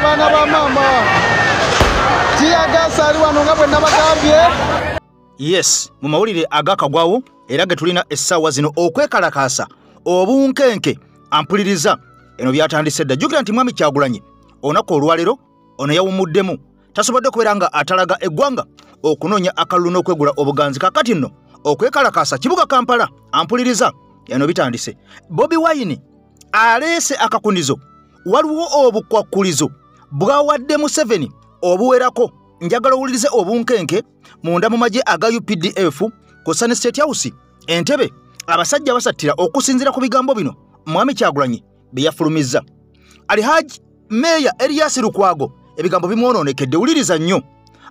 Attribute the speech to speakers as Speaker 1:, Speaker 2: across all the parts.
Speaker 1: baana ba maama. Teargas ali wano nga bwe nabagambye.
Speaker 2: Yes, mu mawulire agakagwawo era ge tulina essaawa zino okwekalakaasa obunkenke ampuliriza eno byatandise dda. Jjukira nti Mwami Kyagulanyi olunaku olwaleero ono yawumuddemu, tasobodde kubeera nga atalaga eggwanga okunoonya akalulu n'okwegula obuganzi. Kaakati nno okwekalakaasa kibuga Kampala ampuliriza eno bitandise. Bobi Wine aleese akakunizo, waliwo obukwakkulizo bwawadde Museveni obuwerako. Njagala owulirize obunkenke munda mu magye aga UPDF ku Sun State House Entebbe. Abasajja basattira okusinziira ku bigambo bino Mwami Kyagulanyi bye yafulumizza. Alhaji Meya Erias Lukwago ebigambo bimwonoonekedde, wuliriza nnyo.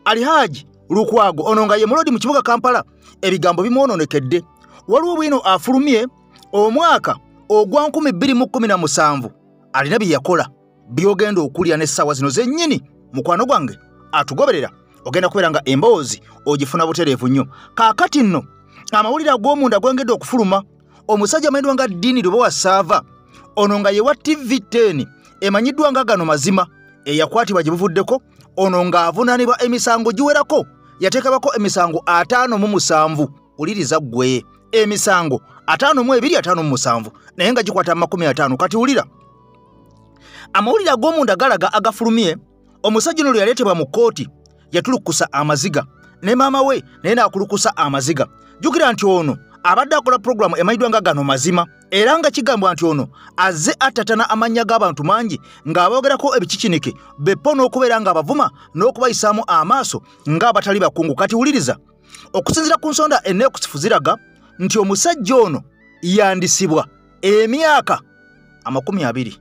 Speaker 2: Alhaji Lukwago ono nga ye mulodi mu kibuga Kampala ebigambo bimwonoonekedde. Waliwo bwino afulumye omwaka ogwa 2017 alina bye yakola by'ogenda okulya n'essaawa zino zennyini. Mukwano gwange atugoberera ogenda kubeera nga emboozi ogifuna butereevu nnyo. Kaakati nno amawulire ag'omunda gwengedde okufuluma, omusajja amanyiddwa nga Dini Lubowa Saava ono nga ye wa TV10 emanyiddwa nga Gano Mazima eyakwatibwa gye buvuddeko, ono ng'avunaanibwa emisango giwerako, yateekebwako emisango 57. Wuliriza ggwe, emisango 52 57 naye nga gikwata 50. Kati wulira amawulire ag'omunda galaga agafulumye, omusajja ono lwe yaleetebwa mu kkooti yatulukusa amaziga ne maama we naye n'akulukusa amaziga. Jjukira nti ono abadde akola pulogulaamu emanyiddwa nga Gano Mazima, era nga kigambwa nti ono azze attatana amannya g'abantu mangi ng'aboogerako ebikikinike beppo n'okubeera ng'abavuma n'okubayisaamu amaaso ng'abatali bakungu. Kati wuliriza, okusinziira ku nsonda enneekusifu ziraga nti omusajja ono yandisibwa emyaka 20.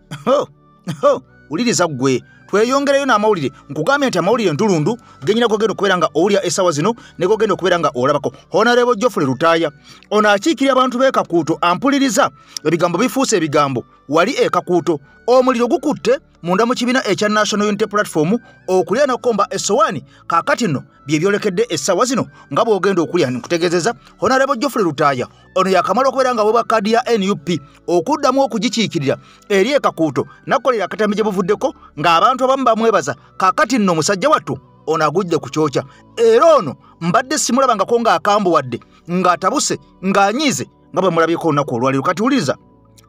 Speaker 2: Wuliriza ggwe, tweyongereyo n'amawulire. Nkugambye nti amawulire ntulundu genyina gogenda okubeera nga owulira essaawa zino ne gogenda okubeera nga olabako. Honorable Geoffrey Lutaaya ono akiikirira abantu b'e Kakuuto ampuliriza, ebigambo bifuuse ebigambo wali e Kakuuto. Omuliro gukutte munda mu kibiina ekya National Unity Platform okulya n'okukomba essowaani. Kaakati nno bye byolekedde essaawa zino nga bw'ogenda okulya. Nkutegeezeza Honorable Geoffrey Lutaaya ono yakamala okubeera nga weebwa kaadi ya NUP okuddamu okugikiikirira eri e Kakuuto n'akolera akatambi gye buvuddeko ng'abantu abamu bamwebaza. Kaakati nno omusajja wattu ono agudde ku kyokya, era ono mbadde simulabangako ng'akambuwadde, ng'atabuse, ng'anyiize nga bwe mulabyeko olunaku olwaleero. Kati wuliriza,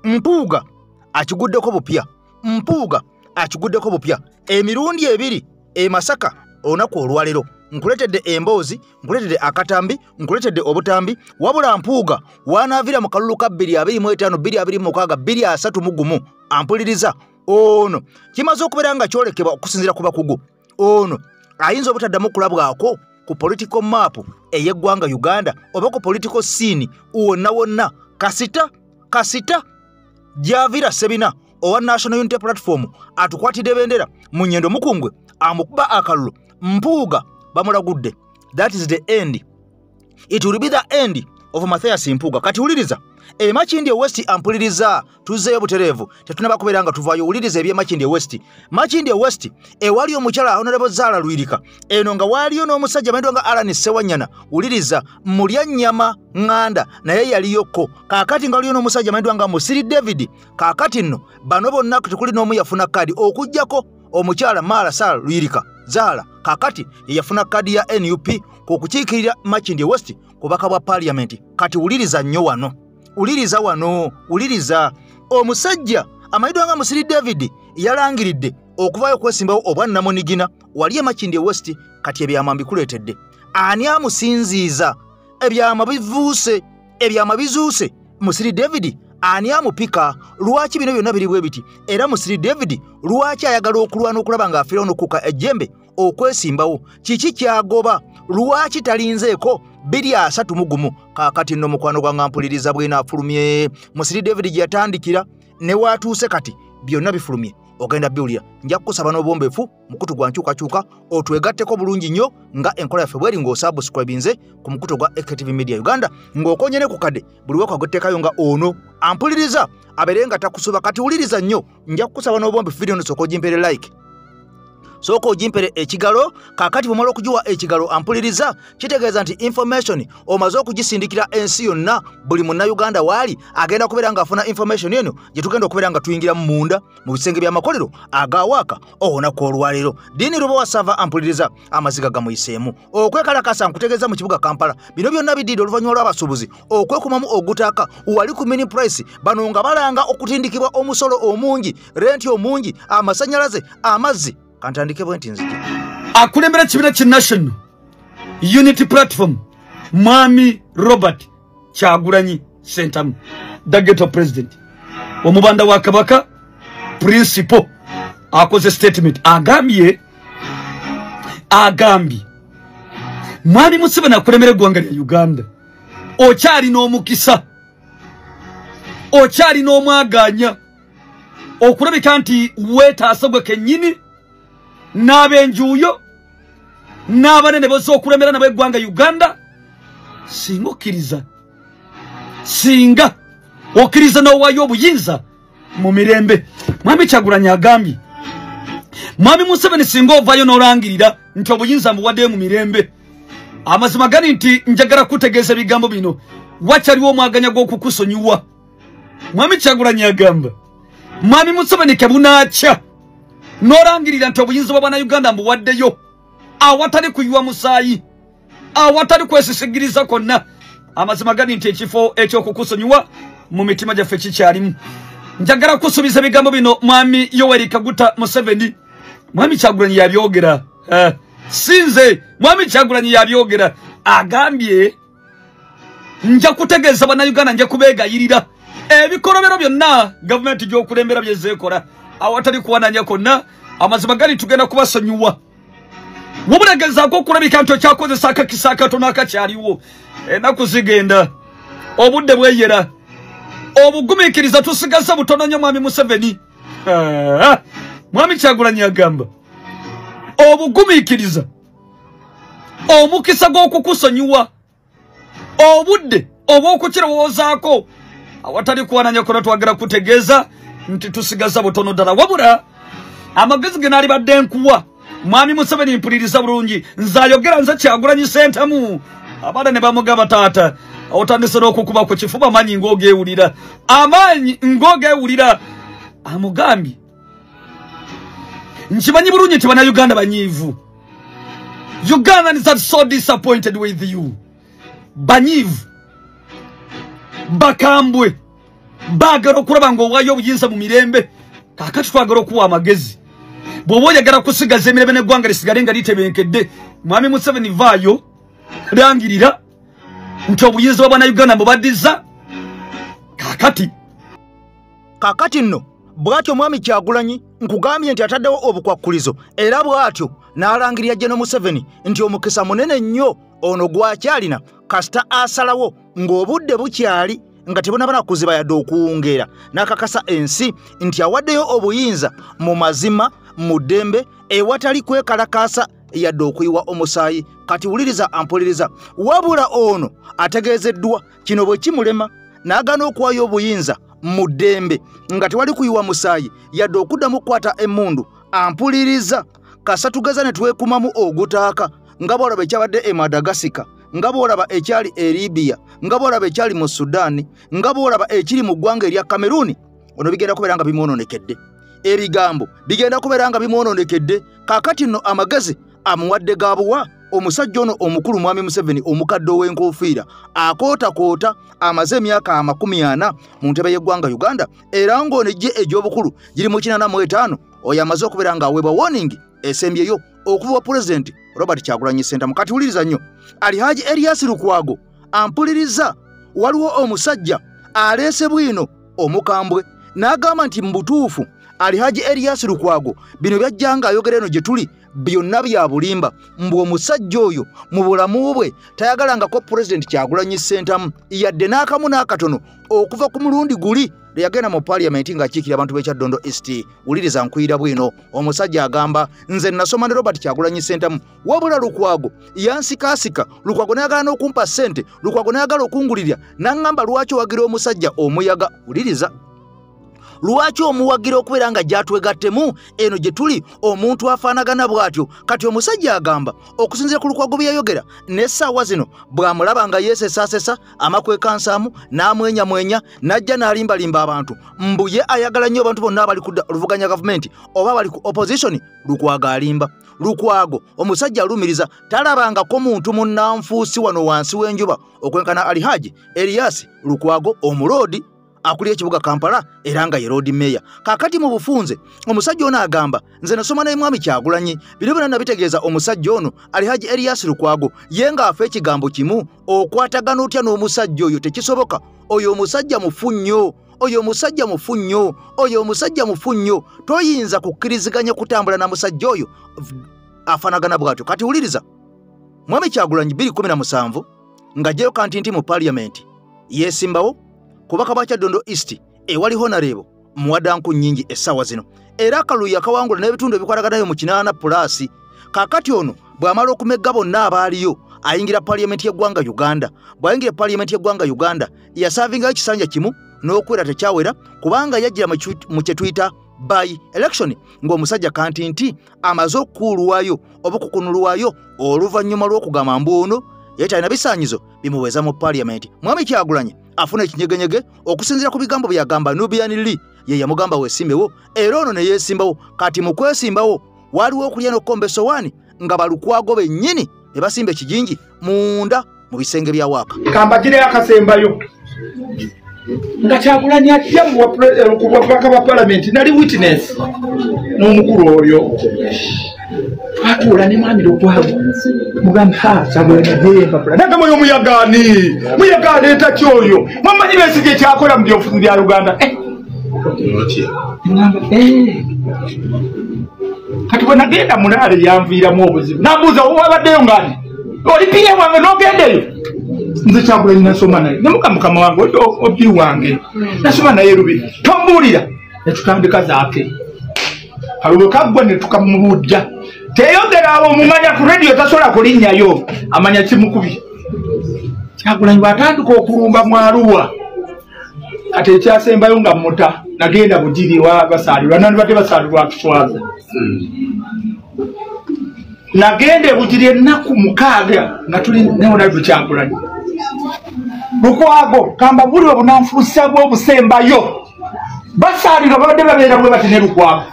Speaker 2: Mpuuga akiguddeko bupya, Mpuuga akiguddeko bupya emirundi ebiri e Masaka olunaku olwaleero. Nkuleetedde emboozi, nkuleetedde akatambi, nkuleetedde obutambi. Wabula Mpuuga wanaavira mu kalulu ka 2025 2026 2031 ampuliriza ono kimaze okubeera nga kyolekebwa okusinziira ku bakugu, ono ayinza obutaddamu kulabwako ku political map ey'eggwanga Uganda oba ku political scene wonna wonna. Kasita kasita gy'aviira Ssebina owa National Unity Platform atukwatidde bendera mu Nyendo Mukungwe amukuba akalulu. Mpuuga bamulagudde, that is the end, it will be the end of Mathias Mpuuga. Kati wuliriza e Makindye West ampuliriza, tuzzeeyo butereevu, tetunaba kubeera nga tuvaayo. Wuliriza eby'e Makindye West. Makindye West ewali omukyala Honorable Zahara Luyirika, eno nga waaliyo n'omusajja amanyiddwa nga Allan Ssewanyana. Wuliriza, mulya nnyama ŋŋanda naye yaliyokko. Kaakati nga waliyo n'omusajja amanyiddwa nga Musiri David. Kaakati nno bano bonna tekuli n'omu yafuna kaadi okuggyako omukyala Mara Sarah Luyirika Zahara. Kaakati ye yafuna kaadi ya NUP ku kukiikirira Makindye West ku bubaka bwa paaliyamenti. Kati wuliriza nnyo wano, wuliriza wano, wuliriza. Omusajja amanyiddwa nga Musiri David yalangiridde okuvaayo okwesimbawo obwannamunigina wali e Makindye West. Kati ebyama mbikuleetedde, ani amusinziiza? Ebyama bivuuse, ebyama bizuuse. Musiri David ani amupika? Lwaki bino byonna biri bwe biti? Era Musiri David lwaki ayagala okulwana okulaba ng'afiirawo n'okukka ejjembe okwesimbawo? Kiki kyagoba? Lwaki talinzeeko 2031? Kaakati nno mukwano gwange mpuliriza bw'enaafulumye Musiri David gye yatandikira ne waatuuse kati byonna bifulumye, ogenda biwulira. Nja kukusaba n'obwombeefu mukutu gwa nkyukakyuka otwegatteko bulungi nnyo nga enkola yaffe bweri ng'osubscribinze ku mukutu gwa AKTV Media Uganda, ng'okonye ne ku kadde buli wekagottekayo nga ono ampuliriza abeere nga takusuba. Kati wuliriza nnyo, nja kukusaba n'obwombeefu video eno sooka ogimpeere like. Sooka ogimpere ekigalo. Kaakati bw'omala okugiwa ekigalo ampuliriza, kitegeeza nti information omaze okugisindikira ensi yonna. Buli munnayuganda waali agenda kubeera ng'afuna information eno gye tugenda okubeera nga tuyingiramu munda mu bisenge by'amakolero agawaaka olunaku olwaleero. Dini Lubowa Sava ampuliriza, amaziga gamuyiseemu. Okwekalakasa nkutegeeza mu kibuga Kampala, bino byonna biddiridde oluvannyuma lw'abasuubuzi okwekumamu ogutaaka wali ku mini price. Bano nga balanga okutindikibwa omusolo omungi, renti omungi, amasannyalaze, amazzi. Kantandike bwe nti nzije.
Speaker 3: Akulembera ekibiina ki National Unity Platform, Mwami Robert Kyagulanyi Ssentamu, the ghetto president, omubanda wa Kabaka principal, akoze statement. Agambye Mwami Museveni akulembera eggwanga lya Uganda, okyalina omukisa, okyalina omwaganya okulabika nti weetaasa gwe kennyini n'ab'enjuuyo n'abanene bozza okulembera nabo eggwanga Uganda. Singa okkiriza n'owaayo obuyinza mu mirembe. Mwami Kyagulanyi agambye, Mwami Museveni, singa ovaayo n'olangirira nti obuyinza mbuwaddeyo mu mirembe, amazima gani nti njagala kutegeeza ebigambo bino, wakyaliwo omwaganya gw'okukusonyiwa. Mwami Kyagulanyi agamba, Mwami Museveni, kebunaakya n'olangirira nti obuyinza bwa bannayuganda mbuwaddeyo awatali kuyiwa musaayi, awatali kwesisigiriza kwonna, amazima gani nti ekifo ekyokukusonyiwa mu mitima gyaffe kikyalimu. Njagala kusuubiza ebigambo bino Mwami Yoweri Kaguta Museveni. Mwami Kyagulanyi yabyogera, sinze, Mwami Kyagulanyi yabyogera. Agambye, nja kutegeeza bannayuganda, nja kubeegayirira ebikolobero byonna gavumenti gy'okulembera byezeekola awatali kuwananya kwonna, amazima gali tugenda kubasonyiwa. Wabula gezaako okulabika nti okyakozesa akakisa akatono akakyaliwo. Ennaku zigenda, obudde bweyera, obugumiikiriza tusigaza butono nnyo. Mwami Museveni, Mwami Kyagulanyi agamba, obugumiikiriza, omukisa gw'okukusonyiwa, obudde obw'okukirowoozaako awatali kuwananya kwonna, twagala kutegeeza nti tusigaza butono ddala. Wabula amagezi ge naalibadde nkuwa, Mwami Museveni, mpuliriza bulungi, nze ayogera, nze Kyagulanyi Ssentamu. Abaana ne bamugamba, taata, otandise n'okukuba ku kifuba, amaanyi ng'ogeewulira, amaanyi ng'ogeewulira. Amugambye, nkimanyi bulungi nti bannayuganda banyiivu. Ugandans are so disappointed with you. Banyiivu, bakambwe, baagala okulaba ng'owaayo obuyinza mu mirembe. Kaakati twagala okuwa amagezi. Bw'oba oyagala kusigaza emirembe n'eggwanga lisigale nga litebenkedde, Mwami Museveni, vaayo langirira nti obuyinza bwa bannayuganda mubaddiza. Kaakati
Speaker 2: Kaakati nno bw'atyo Mwami Kyagulanyi nkugambye nti ataddewo obukwakkulizo, era bw'atyo n'alangirira General Museveni nti omukisa munene nnyo ono gwakyalina kasita asalawo ng'obudde bukyali, nga tebunabana kuziba yadde okuwungeera, n'akakasa ensi nti awaddeyo obuyinza mu mazima, mu ddembe, ewatali kwekalakaasa yadde okuyiwa omusaayi. Kati wuliriza ampuliriza, wabula ono ategeezeddwa kino bwe kimulema n'agaana okuwaayo obuyinza mu ddembe nga tewali kuyiwa musaayi yadde okuddamu okukwata emmundu, ampuliriza, kasa tugeza ne twekumamu ogutaaka nga bw'olaba ekyabadde e Madagasika, nga bw'olaba ekyali e Libya, nga bw'olaba ekyali mu Sudaani, nga bw'olaba ekiri mu ggwanga erya Kameruni. Ono bigenda kubeera nga bimwononekedde, ebigambo bigenda kubeera nga bimwononekedde. Kaakati nno amagezi amuwadde gabuwa omusajja ono omukulu Mwami Museveni, omukadde ow'enkofiira akootakoota, amaze emyaka 40 mu ntebe y'eggwanga Uganda, era ng'ono ejje egy'obukulu giri mu 85. Oyo amaze okubeera ng'aweebwa warning esembyeyo okuva wa Pulezidenti Robert Kyagulanyi Ssentamu. Kati wuliriza nnyo, Alhaji Erias Lukwago ampuliriza, waliwo omusajja aleese bwino omukambwe n'agamba nti mu butuufu Alhaji Erias Lukwago bino byajja ng'ayogera eno gye tuli byonna bya bulimba, mbu omusajja oyo mu bulamu bwe tayagalangako Pulezidenti Kyagulanyi Ssentamu yadde n'akamu n'akatono okuva ku mulundi guli lwe yagenda mu Paaliyamenti ng'akiikirira abantu b'e Kyaddondo East. Wuliriza nkuyira bwino, omusajja agamba, nze nasoma ne Robert Kyagulanyi Ssentamu, wabula Lukwago yansikaasika, Lukwago n'ayagala n'okumpa ssente, Lukwago n'ayagala okungulirira, n'aŋŋamba lwaki owagira omusajja omuyaga. Wuliriza, Lwaki omuwagira okubeera nga gyatwegattemu eno gye tuli omuntu afaanagana bw'atyo? Kati omusajja agamba okusinziira ku Lukwago bye yayogera n'essaawa zino bw'amulaba nga yeesesaasesa amakwekansaamu n'amwenyamwenya n'ajja n'alimbalimba abantu mbu ye ayagala nnyo abantu bonna abali ku luvuganya gavumenti oba abali ku opposition. Lukwago alimba. Lukwago omusajja alumiriza talabangako muntu munnanfuusi wano wansi w'enjuba okwenkana Alhaji Erias Lukwago omuloodi akulira ekibuga Kampala era nga ye Lord Mayor. Kaakati mu bufunze omusajja ono agamba nze nasoma naye Mwami Kyagulanyi, bino byonna nabitegeeza omusajja ono Alhaji Erias Lukwago ye ng'afa ekigambo kimu, okwatagana otya n'omusajja oyo tekisoboka, oyo omusajja mufu nnyo, oyo omusajja mufu nnyo, oyo omusajja mufu nnyo, toyinza kukkiriziganya kutambula na musajja oyo afaanagana bw'atyo. Kati wuliriza, Mwami Kyagulanyi 2017 ng'aggyeyo kantinti mu parliament yeesimbawo kubaka bwa Kyaddondo East ewali Honorable Muwadanku nnyingi essaawa zino, era akalulu yakawangula n'ebitundu ebikwataganayo mu 8+. Kaakati ono bw'amala okumegga bonna abaaliyo ayingira parliament y'eggwanga Uganda. Bw'ayingira parliament y'eggwanga Uganda yasaavingayo ekisanja kimu n'okwera tekyawera kubanga yajjira mu kye tuyita by election ng'omusajja kantinti amaze okukuulwayo oba okukunulwayo oluvannyuma lw'okugamba mbu ono yali talina bisaanyizo bimuweeza mu parliament. Mwami Kyagulanyi afuna ekinyegenyege okusinziira ku bigambo bye yagamba Nubian Lee ye yamugamba weesimbewo era ono ne yeesimbawo. Kati mu kwesimbawo waliwo okulya n'okukomba essowaani nga Balukwago bennyini ne basimba ekijinji munda mu bisenge bya waaka.
Speaker 4: Kambagireyo akasembayo nga Kyagulanyi ajja ku bwabaka bwa palamenti, nali witness n'omukulu oyo, twatuula ne Mwami Lukwago mugamba ha Kyagulanyi ajjeyo empapula, nagamba oyo muyagaani muyaga aleeta ki oyo, mwamanyi Besigye kyakola mu byobufuzi bya Uganda. Kati bwe nagenda mulaale yanviiramu obuzibu, nambuuza wabaddeyo ngani oli piye wange n'ogendeyo? Nze Kyagulanyi nasoma naye nemuka mukama wange obi wange nasoma naye Lubiri, tombuulira. Ne tutandika zaake kalube kaggwa ne tukamubujja teyogera awo omumanya ku rediyo tasobola kulinnyayo amanya kimukubye. Kyagulanyi bw'atandika okulumba mwaluwa kati ekyasembayo nga muta nagenda Bugiri wa basaalirwa nandibadde basaalirwa atuswaza. Nagenda e Bugiri ennaku 6 nga tuli ne Honorable Kyagulanyi. Lukwago kamba buli obunanfuusa bw'obusembayo basaalirwa babadde babeera bwe bati ne Lukwago,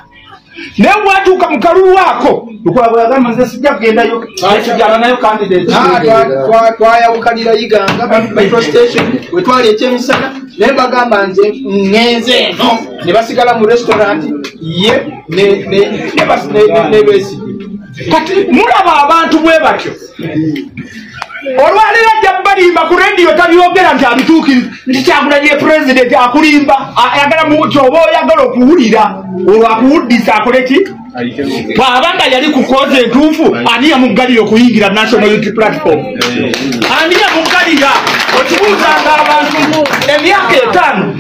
Speaker 4: naye bwatuuka mu kalulu ako Lukwago yagamba nze sijja kugendayo sijjana nayo candidate.
Speaker 1: Twayawukanira Iganga petrol station we twali ekyemisana naye bagamba nze ŋŋenze eno ne basigala mu restaurant ye ne Besigye.
Speaker 4: Kati mulaba abantu bwe batyo olwaleero ajja balimba ku rediyo tabyogera nti abituukiriza nti Kyagulanyi ye pulezidenti akulimba ayagala kyoba oyagala okuwulira olwo akuwuddisa akole ki? Bw'aba nga yali ku kozi entuufu ani yamuggalira okuyingira National Unity Platform? Ani yamuggalira? Okibuuzanga abantu emyaka 5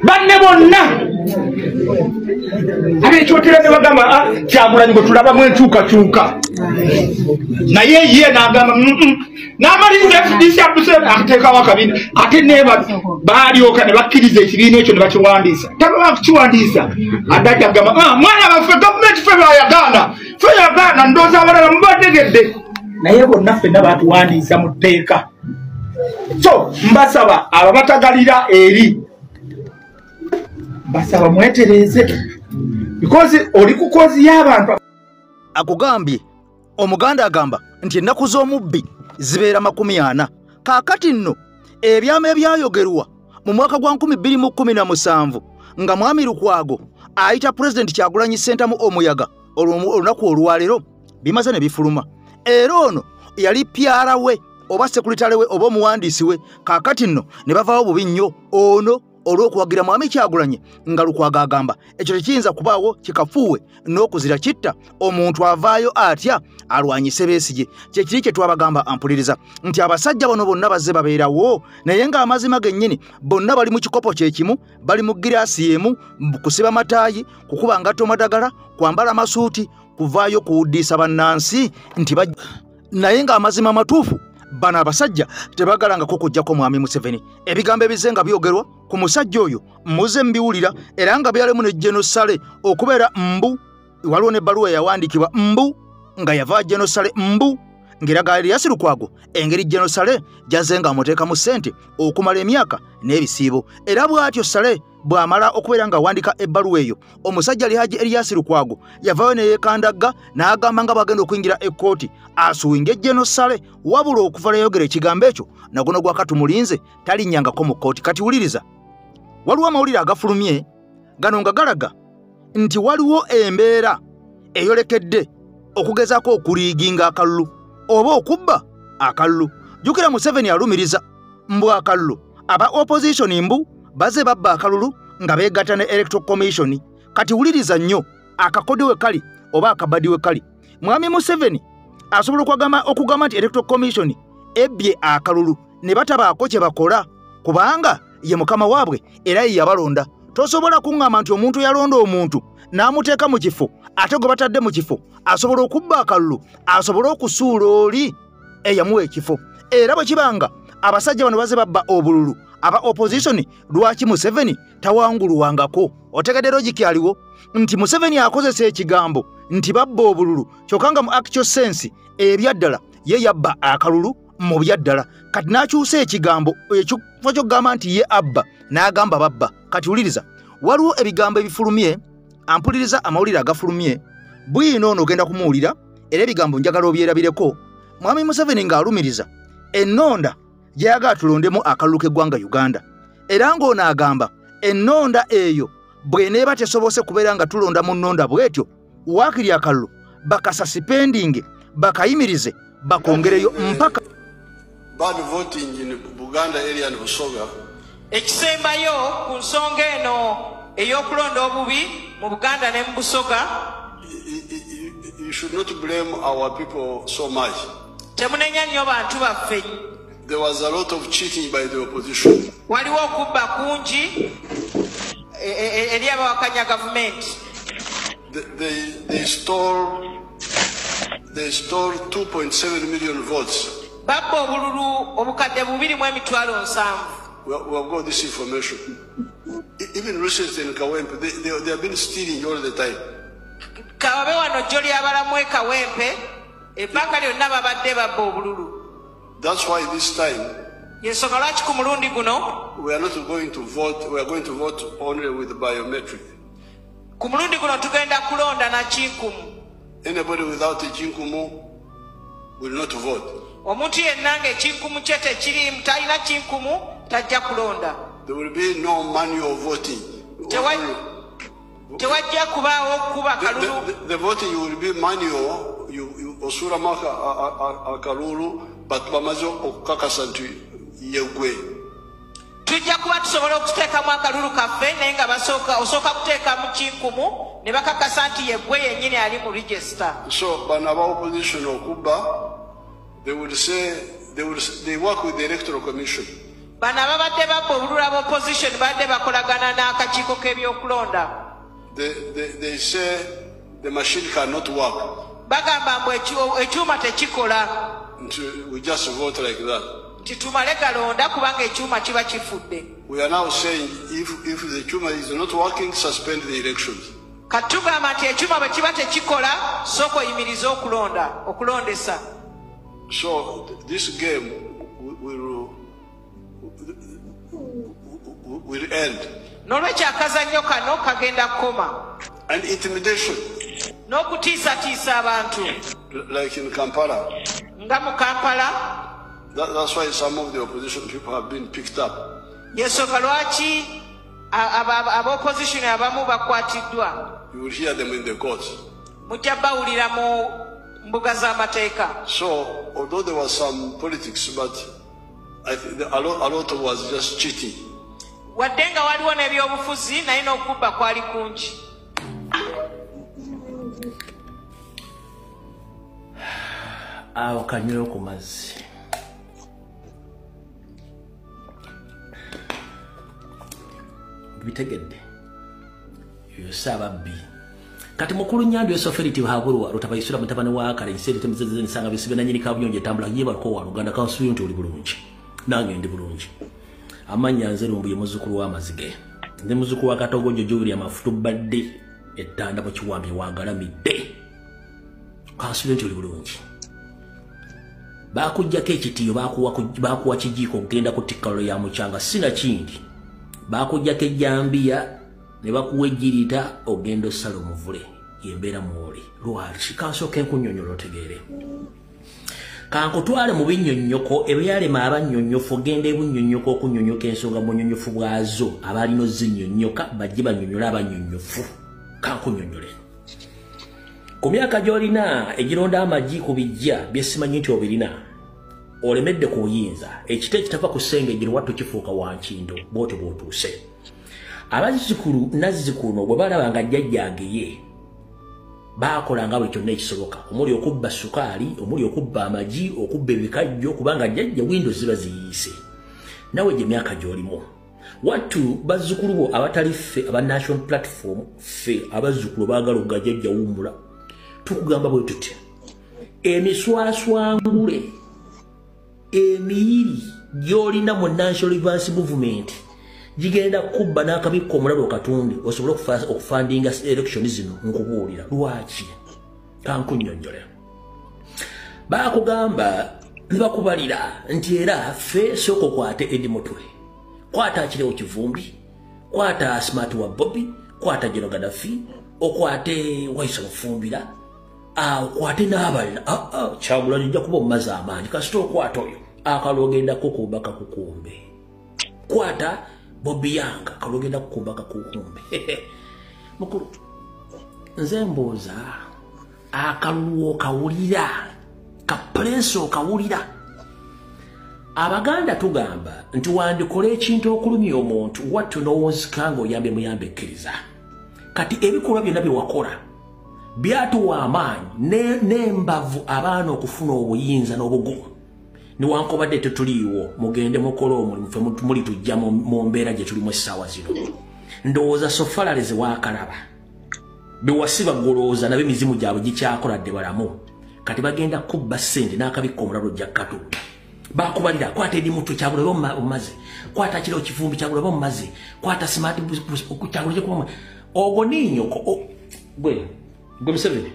Speaker 4: banne bonna abekyotera ne bagamba Kyagulanyi gwe tulabamu enkyukakyuka, naye ye n'agamba n'amaliriza FDC ateekawo akabiina ate neba baalyoka ne bakkiriza ekibiina ekyo ne bakiwandiisa. Tababa kukiwandiisa adde agamba mwana baffe gavumenti ffe bayagaana ffe yagaana ndowooza abalala mubategedde, naye bonna ffenna batuwandiisa mu tteeka. So mbasaba abo batagalira eri mbasaba mwetereeze because oli ku kozi y'abantu.
Speaker 2: Akugambye Omuganda agamba nti ennaku z'omubbi zibeera 40. Kaakati nno ebyama ebyayogerwa mu mwaka gwa 2017 nga Mwami Lukwago ayita Pulezidenti Kyagulanyi Ssentamu omuyaga olunaku olwaleero bimaze ne bifuluma. Era ono yali PR we oba sekuritale we oba omuwandiisi we. Kaakati nno ne bavaawo bubi nnyo ono olw'okuwagira Mwami Kyagulanyi nga Lukwago agamba ekyo tekiyinza kubaawo kikafuuwe n'okuzira kitta omuntu avaayo atya alwanyise Besigye. Kyekiri kye twabagamba ampuliriza nti abasajja bano bonna bazze babeerawo naye ng'amazima gennyini bonna bali mu kikopo kye kimu, bali mu giraasi emu, kusiba mataayi, kukuba ngatto madagala, kwambala masuuti, kuvaayo kuwuddiisa bannansi nti naye ng'amazima matuufu Bano abasajja tebagalangako kujjako mwami Museveni. Ebigambo ebize nga byogerwa ku musajja oyo muze mbiwulira, era nga byalimu ne General Saleh okubeera mbu waliwo n'ebbaluwa eyawandiikibwa mbu nga yava General Saleh mbu ng'eraga Erias Lukwago engeri General Saleh gy'azze ng'amuteekamu ssente okumala emyaka n'ebisiibo. Era bw'atyo Saleh bw'amala okubeera ng'awandiika ebbaluwa eyo, omusajja Alhaji Erias Lukwago yavaayo ne yeekandagga n'agamba nga bw'agenda okuyingira ekkooti asuwinge General Saleh, wabula okuva lwe yayogera ekigambo ekyo naguno gwakatumulinze talinnyangako mu kkooti. Kati wuliriza, waliwo amawulire agafulumye gano nga galaga nti waliwo embeera eyolekedde okugezaako okuliiginga akalulu oba okubba akalulu. Jjukira Museveni alumiriza mbu akalulu aba opposition mbu baze babba akalulu nga beegatta ne Electoral Commission. Kati wuliriza nnyo akakodi we kali oba akabadi we kali. Mwami Museveni asobola okugamba nti Electoral Commission ebbye akalulu ne batabaako kye bakola kubanga ye mukama waabwe era ye yabalonda. Tosobola kuŋŋamba nti omuntu yalonda omuntu n'amuteeka mu kifo ate gwe batadde mu kifo asobola okubba akalulu, asobole okusuula oli eyamuwa ekifo. Era bwe kibanga abasajja bano baze babba obululu aba opposition, lwaki Museveni tawangulwangako? Otegedde logic aliwo nti Museveni akozesa ekigambo nti babba obululu, kyokka nga mu actual sense ebyaddala ye yabba akalulu mu byaddala. Kati n'akyusa ekigambo ekifo ky'okugamba nti ye abba n'agamba babba. Kati wuliriza, waliwo ebigambo ebifulumye, ampuliriza amawulire agafulumye bwino ono ogenda kumuwulira, era ebigambo njagala obyerabireko. Mwami Museveni ng'alumiriza ennonda gy'ayagala tulondemu akalulu k'eggwanga Uganda, era ng'ono agamba ennonda eyo bw'eneeba tesobose kubeera nga tulonda mu nnonda bw'etyo, waakiri akalulu bakasuspendinge bakayimirize bakongereyo mpaka
Speaker 5: bad voting in Buganda area and Busoga.
Speaker 6: Ekisembayo ku nsonga eno ey'okulonda obubi mu Buganda ne mu Busoga,
Speaker 5: You should not blame our people so much.
Speaker 6: Temunenya nnyo bantu baffe.
Speaker 5: There was a lot of cheating by the opposition.
Speaker 6: Waliwo okubba kungi eri abawakanya gavumenti.
Speaker 5: They stole 2.7 million votes.
Speaker 6: Babba obululu obukadde 2.7.
Speaker 5: We have got this information. Even recently in Kawempe, they have been stealing all the time.
Speaker 6: Kababe wano joli abalamu e Kawempe, ebbanga lyonna babadde babba obululu.
Speaker 5: That's why this time
Speaker 6: Yensonga lwaki ku mulundi guno
Speaker 5: we are not going to vote, we are going to vote only with biometric.
Speaker 6: Ku mulundi guno tugenda kulonda na kinkumu.
Speaker 5: Anybody without a kinkumu will not vote.
Speaker 6: Omuntu yenna ng'ekinkumu kye tekiriimu, talina kinkumu, tajja kulonda.
Speaker 5: There will be no manual voting.
Speaker 6: Tewajja kubaawo okukuba kalulu.
Speaker 5: The voting will be manual. You osula maka akalulu, but bamaze okukakasa nti yegwe.
Speaker 6: Tujja kuba tusobola okuteekamu akalulu kaffe, naye nga osooka kuteekamu kinkumu ne bakakasa nti yegwe yennyini ali mu register.
Speaker 5: So bano aba opposition okubba, they will say they work with the Electoral Commission.
Speaker 6: Bano ababadde babba obululu aba opposition badde bakolagana n'akakiiko k'ebyokulonda.
Speaker 5: They say the machine cannot work.
Speaker 6: Bagamba mbu ekyuma tekikola.
Speaker 5: We just vote like that.
Speaker 6: Nti tumale galonda kubanga ekyuma kiba kifudde.
Speaker 5: We are now saying if the kyuma is not working, suspend the elections.
Speaker 6: Kati tugamba nti ekyuma bwe kiba tekikola, sooka oyimirize okulonda, okulondesa.
Speaker 5: So this game will end.
Speaker 6: N'olwekyo akazannyo kano kagenda kukoma.
Speaker 5: And intimidation.
Speaker 6: N'okutiisatiisa abantu.
Speaker 5: Like in Kampala.
Speaker 6: Nga mu Kampala.
Speaker 5: That's why some of the opposition people have been picked up.
Speaker 6: Yensonga lwaki aba opposition abamu bakwatiddwa.
Speaker 5: You will hear them in the courts.
Speaker 6: Mujja bawulira mu mbuga z'amateeka.
Speaker 5: So, although there was some politics, but I think a lot was just cheating.
Speaker 6: Wadde nga waliwo n'ebyobufuzi naye n'okubba kwali kungi.
Speaker 7: Awo kanywera ku mazzi. Bitegedde. Yosa ababbi. Kati mukulu Nyandu Yesoferiti Habulwa Rutabayisula mutabani wa Akale nsente temuzeze nsanga bisibe na nyini kabuyonje tambula yeba ko wa Uganda kansuyo nti oli bulungi. Nange ndi bulungi. Amanya nze Lumbuye muzukulu wa Mazige. Ndi muzukulu wa Katogo Jojuri amafutu badde ettanda mu kiwambi wagalamidde. Kansuyo nti oli bulungi. Bakujjako ekitiyo bakuwa kijiiko okugenda ku tikkalo ya mukyanga sina kindi. Bakujjako ejjambiya ne bakuwa ejjirita ogenda osala omuvule yembeera mwoli. Lwaki? Kansooke nkunnyonnyola otegeere. Kankutwale mu binnyonnyoko ebyalema abannyonnyofu ogenda ebunnyonnyoka okunnyonnyoka ensonga mu bunnyonnyofu bwazo abalina ozinnyonnyoka bajje bannyonnyole abannyonnyofu. Kankunnyonnyole. Ku myaka gy'olina egironda amagi ku bijja byesimanyi nti obirina olemedde ku buyinza ekite ekitava ku ssengejjero wattu kifuuka wankindo bw'otyo bw'otuuse. Abazzukulu nazzikuno bwe balaba nga jjajjangeye baakolanga buli kyonna ekisoboka omuli okubba sukaali, omuli okubba amagi, okubba ebikajjo kubanga jjajja windo ziba ziyiise. Nawe gye myaka gy'olimu wattu bazzukulu bo abatali ffe aba National Platform ffe abazzukulu baagala okugajjajja wummula tukugamba bwe tuti emiswaswangule emiyiri gy'olina mu National Advance Movement gigenda kubba n'akabikko omulala okatunde osobole okufandinga election zino. Nkubuulira lwaki, kankunnyonnyole. Baakugamba ne bakubalira nti era ffe sooka okwate Eddie Mutwe, kwata Akirewo Kivumbi, kwata Smart wa Bobby, kwata General Gaddafi, okwate Waisa Mufumbira, okwate n'abalala. Kyagulanyi ojja kuba omumaze amaanyi kasita okwata oyo akalogenda kukumba kakukumbe. Kwata Bobi Yanga kalogenda kukumba kakukumbe. Mukulu nze mbuuza akalulu okawulira, kapuleesa okawulira. Abaganda tugamba nti wandikola ekintu okulumya omuntu wattu n'owonzika ng'oyambe muyambe ekkiriza. Kati ebikolwa byonna bye wakola byatuwa amaanyi n'embavu abaana okufuna obuyinza n'obugumu. Newankubadde tetuliiwo mugende mukole omulimu ffe muli tujja mu mbeera gye tulimu essaawa zino. Ndowooza sofalale ze waakalaba bewasiba golowooza nabo emizimu gyabwe gikyakola dde balamu. Kati bagenda kubba ssente n'akabikka omulala ojja kukatunda. Bakubalira kwata Eddie Mutwe Kyagulanyi omumaze, kwata Akirewo Kivumbi Kyagulanyi omumaze, kwata Smart Kyagulanyi omumaze. Ogwo ninnyoko gwe Museveni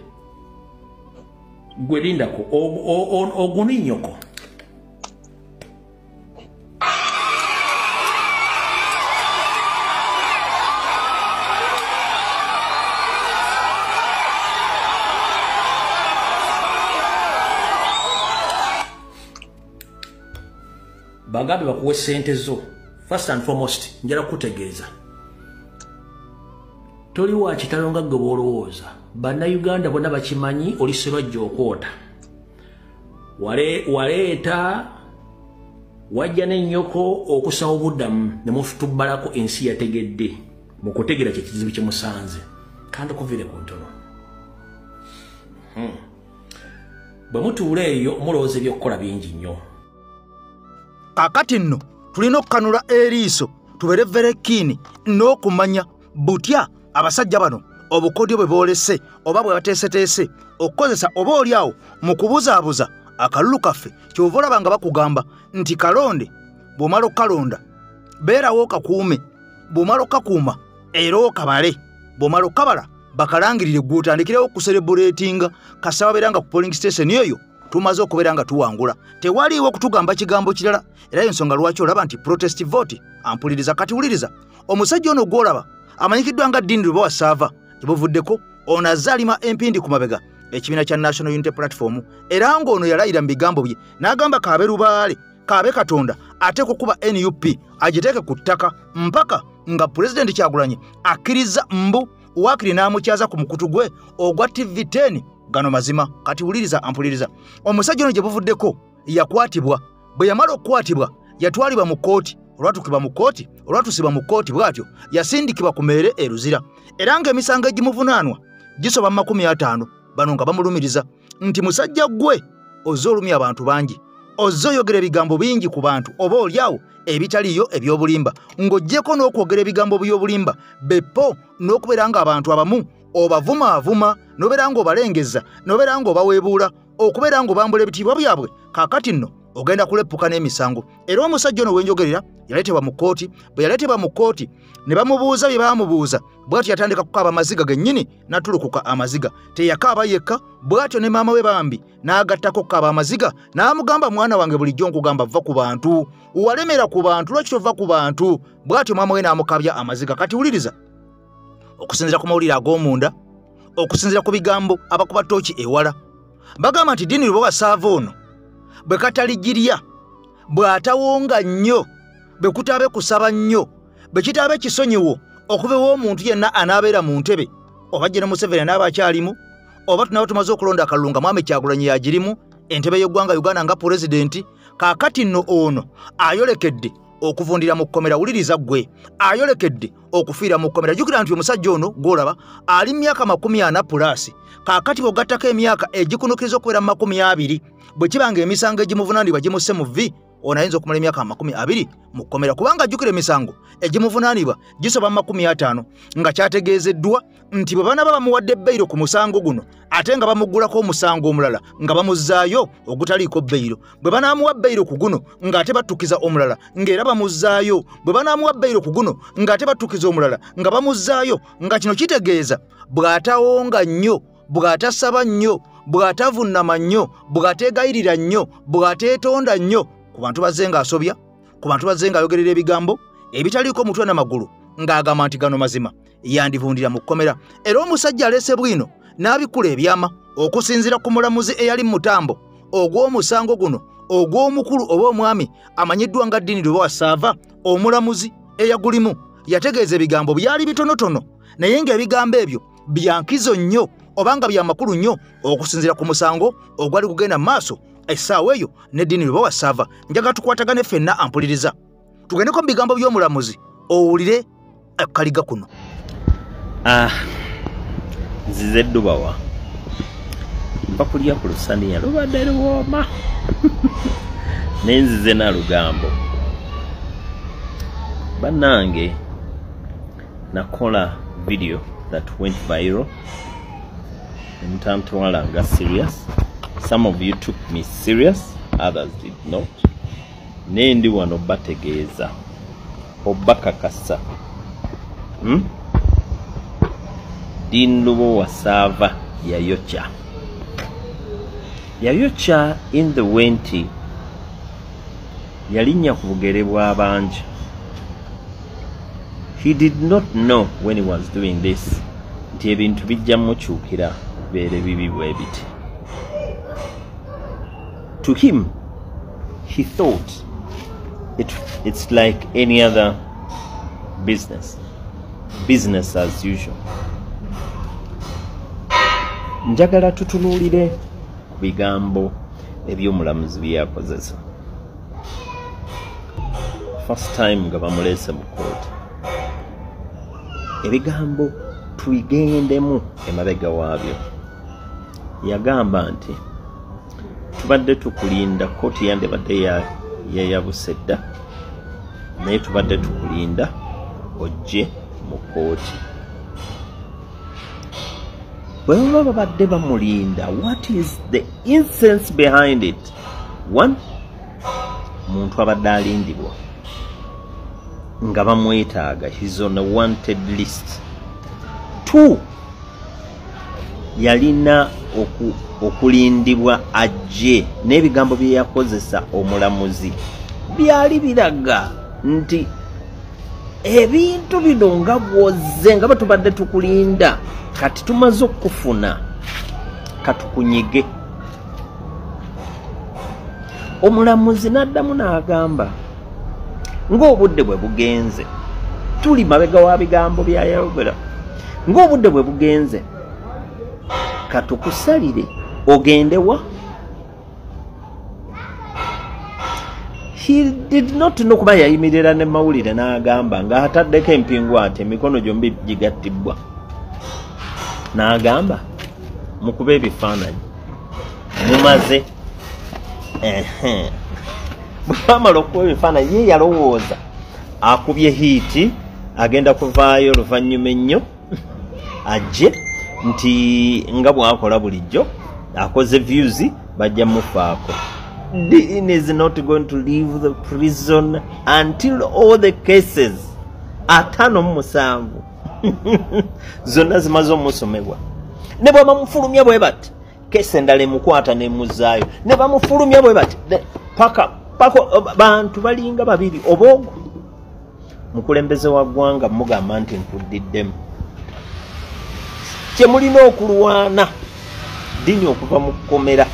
Speaker 7: gwe lindako ogwo ninnyoko. Bagambe bakuwe ssente zo. First and foremost njala kutegeeza toli wa kitalo nga ggwe bw'olowooza. Bannayuganda bonna bakimanyi oli Sserwajja okwota. Waleeta wajja n'ennyoko okusaba obuddamu ne mutubbalako ensi yategedde mu kutegeera kye kizibu kye musanze. Kandi kuviire ku ntono. Bwe mutuula eyo mulowooza ebyokukola bingi nnyo.
Speaker 2: Kakati nno tulina okukanula eriiso tubeere very keen n'okumanya butya abasajja bano obukodyo bwe boolese oba bwe bateeseteese okukozesa oba oli awo mu kubuzaabuza akalulu kaffe. Kyova olaba nga bakugamba nti kalonde, bw'omala okukalonda beerawo okakuume, bw'omala okukakuuma era okabale, bw'omala okukabala bakalangirire gwe otandikirewo okuserebuleetinga kasaba babeera nga ku polling station eyo tumaze okubeera nga tuwangula. Tewaliiwo kutugamba kigambo kirala. Era ensonga lwaki olaba nti protest vote ampuliriza. Kati wuliriza omusajja ono gw'olaba amanyikiddwa nga Dean Lubowa Saava gyebuvuddeko ono azze alima empindi ku mabega ekibiina kya National Unity Platform, era ng'ono yalayira mu bigambo bye n'agamba kaabe lubaale kaabe Katonda ate kukuba NUP agiteeke ku ttaka mpaka nga Pulezidenti Kyagulanyi akkiriza mbu waakiri n'amukyaza ku mukutu gwe ogwa TV10. Gano mazima. Kati wuliriza ampuliriza. Omusajja ono gye buvuddeko yakwatibwa. Bwe yamala okukwatibwa yatwalibwa mu kkooti. Olwatusibwa mu kkooti bw'atyo yasindikibwa ku meere e Luzira, era ng'emisango egimuvunaanwa gisoba mu 50. Bano nga bamulumiriza nti musajja ggwe ozze olumya abantu bangi, ozze oyogera ebigambo bingi ku bantu oba oliawo ebitaliiyo eby'obulimba, ng'oggyeko n'okwogera ebigambo by'obulimba beppo n'okubeera ng'abantu abamu obavumaavuma n'obeera ng'obalengeza n'obeera ng'obaweebuula okubeera ng'obambula ebitiibwa byabwe, kaakati nno ogenda kuleppuka n'emisango. Era omusajja ono wenjogerera yaleetebwa mu kkooti. Bwe yaleetebwa mu kkooti ne bamubuuza bye baamubuuza, bw'atyo yatandika kukaaba amaziga gennyini n'atulukuka amaziga. Teyakaaba yekka, bw'atyo ne maama we bambi n'agattako okukaaba amaziga n'amugamba, mwana wange bulijjo nkugamba vva ku bantu, walemera ku bantu, lwaki tova ku bantu? Bw'atyo maama we n'amukabya amaziga. Kati wuliriza, okusinziira ku mawulire ag'omunda, okusinziira ku bigambo abakuba ttooki ewala, bagamba nti Dean Lubowa Ssaava ono bwe kataligirya, bw'atawonga nnyo, bwe kutaabe kusaba nnyo, bwe kitaabe kisonyiwo okuva ew'omuntu yenna anaabeera mu ntebe, oba General Museveni anaaba akyalimu, oba tunaaba tumaze okulonda akalulu nga Mwami Kyagulanyi yagirimu entebe y'eggwanga Uganda nga pulezidenti, kaakati nno ono ayolekedde okuvundira mu kkomera. Wuliriza ggwe, ayolekedde okufiira mu kkomera. Jjukira nti omusajja ono gw'olaba ali myaka 40 pulaasi, kaakati bw'ogattako emyaka egikunukiriza okubeera mu 20, bwe kiba nga emisango egimuvunaanibwa gimusse mu vvi, ono ayinza okumala emyaka 20 mu kkomera, kubanga jjukira emisango egimuvunaanibwa gisoba mu 50, nga kyategeezeddwa nti bwe banaaba bamuwadde bbeiro ku musango guno ate nga bamuggulako omusango omulala nga bamuzzaayo ogutaliiko bbeiro, bwe banaamuwa bbeiro ku guno ng'ate battukiza omulala ng'era bamuzzaayo, bwe banaamuwa bbeiro ku guno ng'ate battukiza omulala nga bamuzzaayo, nga kino kitegeeza bw'atawonga nnyo, bw'atasaba nnyo, bw'atavunnama nnyo, bw'ateegayirira nnyo, bw'ateetonda nnyo ku bantu bazze ng'asobya, ku bantu bazze ng'ayogerera ebigambo ebitaliiko mutwe n'amagulu, ng'agamba nti gano mazima, yandivundira mu kkomera. Era omusajja aleese bwino n'abikula ebyama okusinziira ku mulamuzi eyali mu mutambo ogw'omusango guno ogw'omukulu oba omwami amanyiddwa nga Dean Lubowa Ssaava. Omulamuzi eyagulimu yategeeza ebigambo byali bitonotono, naye ng'ebigambo ebyo bya nkizo nnyo oba nga bya makulu nnyo okusinziira ku musango ogwali gugenda mu maaso essaawa eyo ne Dean Lubowa Ssaava. Njagala tukwatagane ffenna ampuliriza, tugendeko mu bigambo by'omulamuzi owulire akaliga kuno.
Speaker 8: Nzize ddubawa nva kulya ku lusaniya lubadde luwooma naye nzize na lugambo. Bannange, nakola video that went viral nemutantwala nga serious. Some of you took me serious, others did not. Naye ndi wano bategeeza obakakasa Dean Lubowa Ssaava yayokya, yayokya in the way nti yalinnya ku bugere bw'abangi. He did not know when he was doing this nti ebintu bijja mukyukira beere bibi bwe biti. To him, he thought it's like any other business, business as usual. Njagala tutunuulire ku bigambo eby'omulamuzi bye yakozesa first time nga bamuleese mu kooti. Ebigambo tubigendemu emabega waabyo. Yagamba nti tubadde tukulinda, kooti yandibadde yayabuse dda, naye tubadde tukulinda ojje mu kooti. Bwe baba babadde bamulinda, what is the essence behind it? One, muntu abadde alindibwa nga bamwetaaga, he's on a wanted list. Two, yalina okulindibwa ajje, n'ebigambo bye yakozesa omulamuzi byali biraga nti ebintu bino nga bw'ozze nga batubadde tukulinda, kati tumaze okufuna, katukunyige. Omulamuzi n'addamu n'agamba ng'obudde bwe bugenze, tuli mabega wa bigambo byayogera, ng'obudde bwe bugenze katukusalire ogende wa. He did not know, kuba yayimirira ne mawulire n'agamba ng'ataddeko empingu ati emikono gyombi gigattibwa, n'agamba mukube ebifaananyi mumaze. Bwe bamala okuba ebifaananyi, ye yalowooza akubye hiiti agenda kuvaayo oluvannyuma ennyo ajje, Nti nga bw'akola bulijjo akoze views bajja mufaako. Dean is not going to leave the prison until all the cases 57 zonna zimaze omusomebwa. Ne bwe bamufulumya bwe bati, kesi endala emukwata nemuzaayo. Ne bamufulumya bwe bati paka bantu balinga babiri oba ogwo. Mukulembeze wa ggwanga mugamba nti nkuddiddemu. Kye mulina okulwana Dini okuva mu kkomera.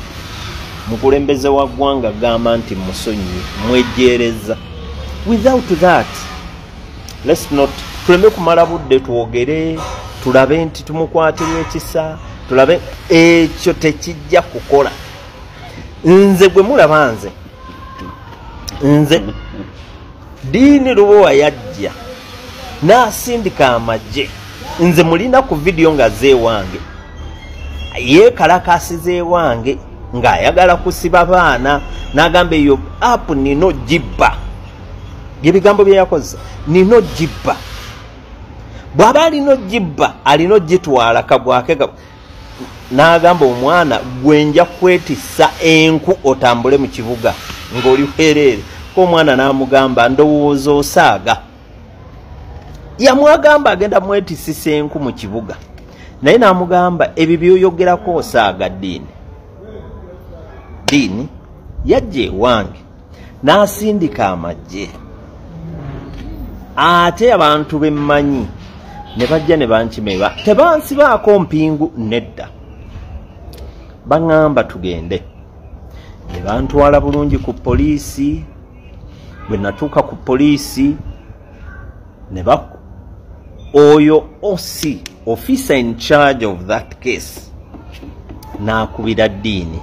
Speaker 8: Mukulembeze wa ggwanga gamba nti musonyiwe, mwejjeereza. Without that, let's not tuleme kumala budde twogere, tulabe nti tumukwatirwa ekisa, tulabe ekyo tekijja kukola. Nze gwe mulaba nze Dini Lubowa yajja n'asindika amagye. Nze mulina ku vidiyo nga zeewange, yeekalakasiza ewange ng'ayagala kusiba baana, n'agamba eyo app nino gibba. Byebigambo bye yakozesa, nino gibba. Bw'aba alina ogibba, alina ogitwala kagwake. N'agamba omwana gwe nja kwetissa enku otambule mu kibuga ng'oli bwereere. Ko omwana n'amugamba ndowooza osaaga. Yamwagamba agenda mwetisisa enku mu kibuga, naye n'amugamba ebyo by'oyogerako osaaga. Dini Dini yajja ewange n'asindika amagye, ate abantu bemmanyi ne bajja ne bankimeba. Tebansibaako mpingu nedda, baŋŋamba tugende. Ne bantwala bulungi ku poliisi. Bwe natuuka ku poliisi ne oyo OC, officer in charge of that case, n'akubira Dini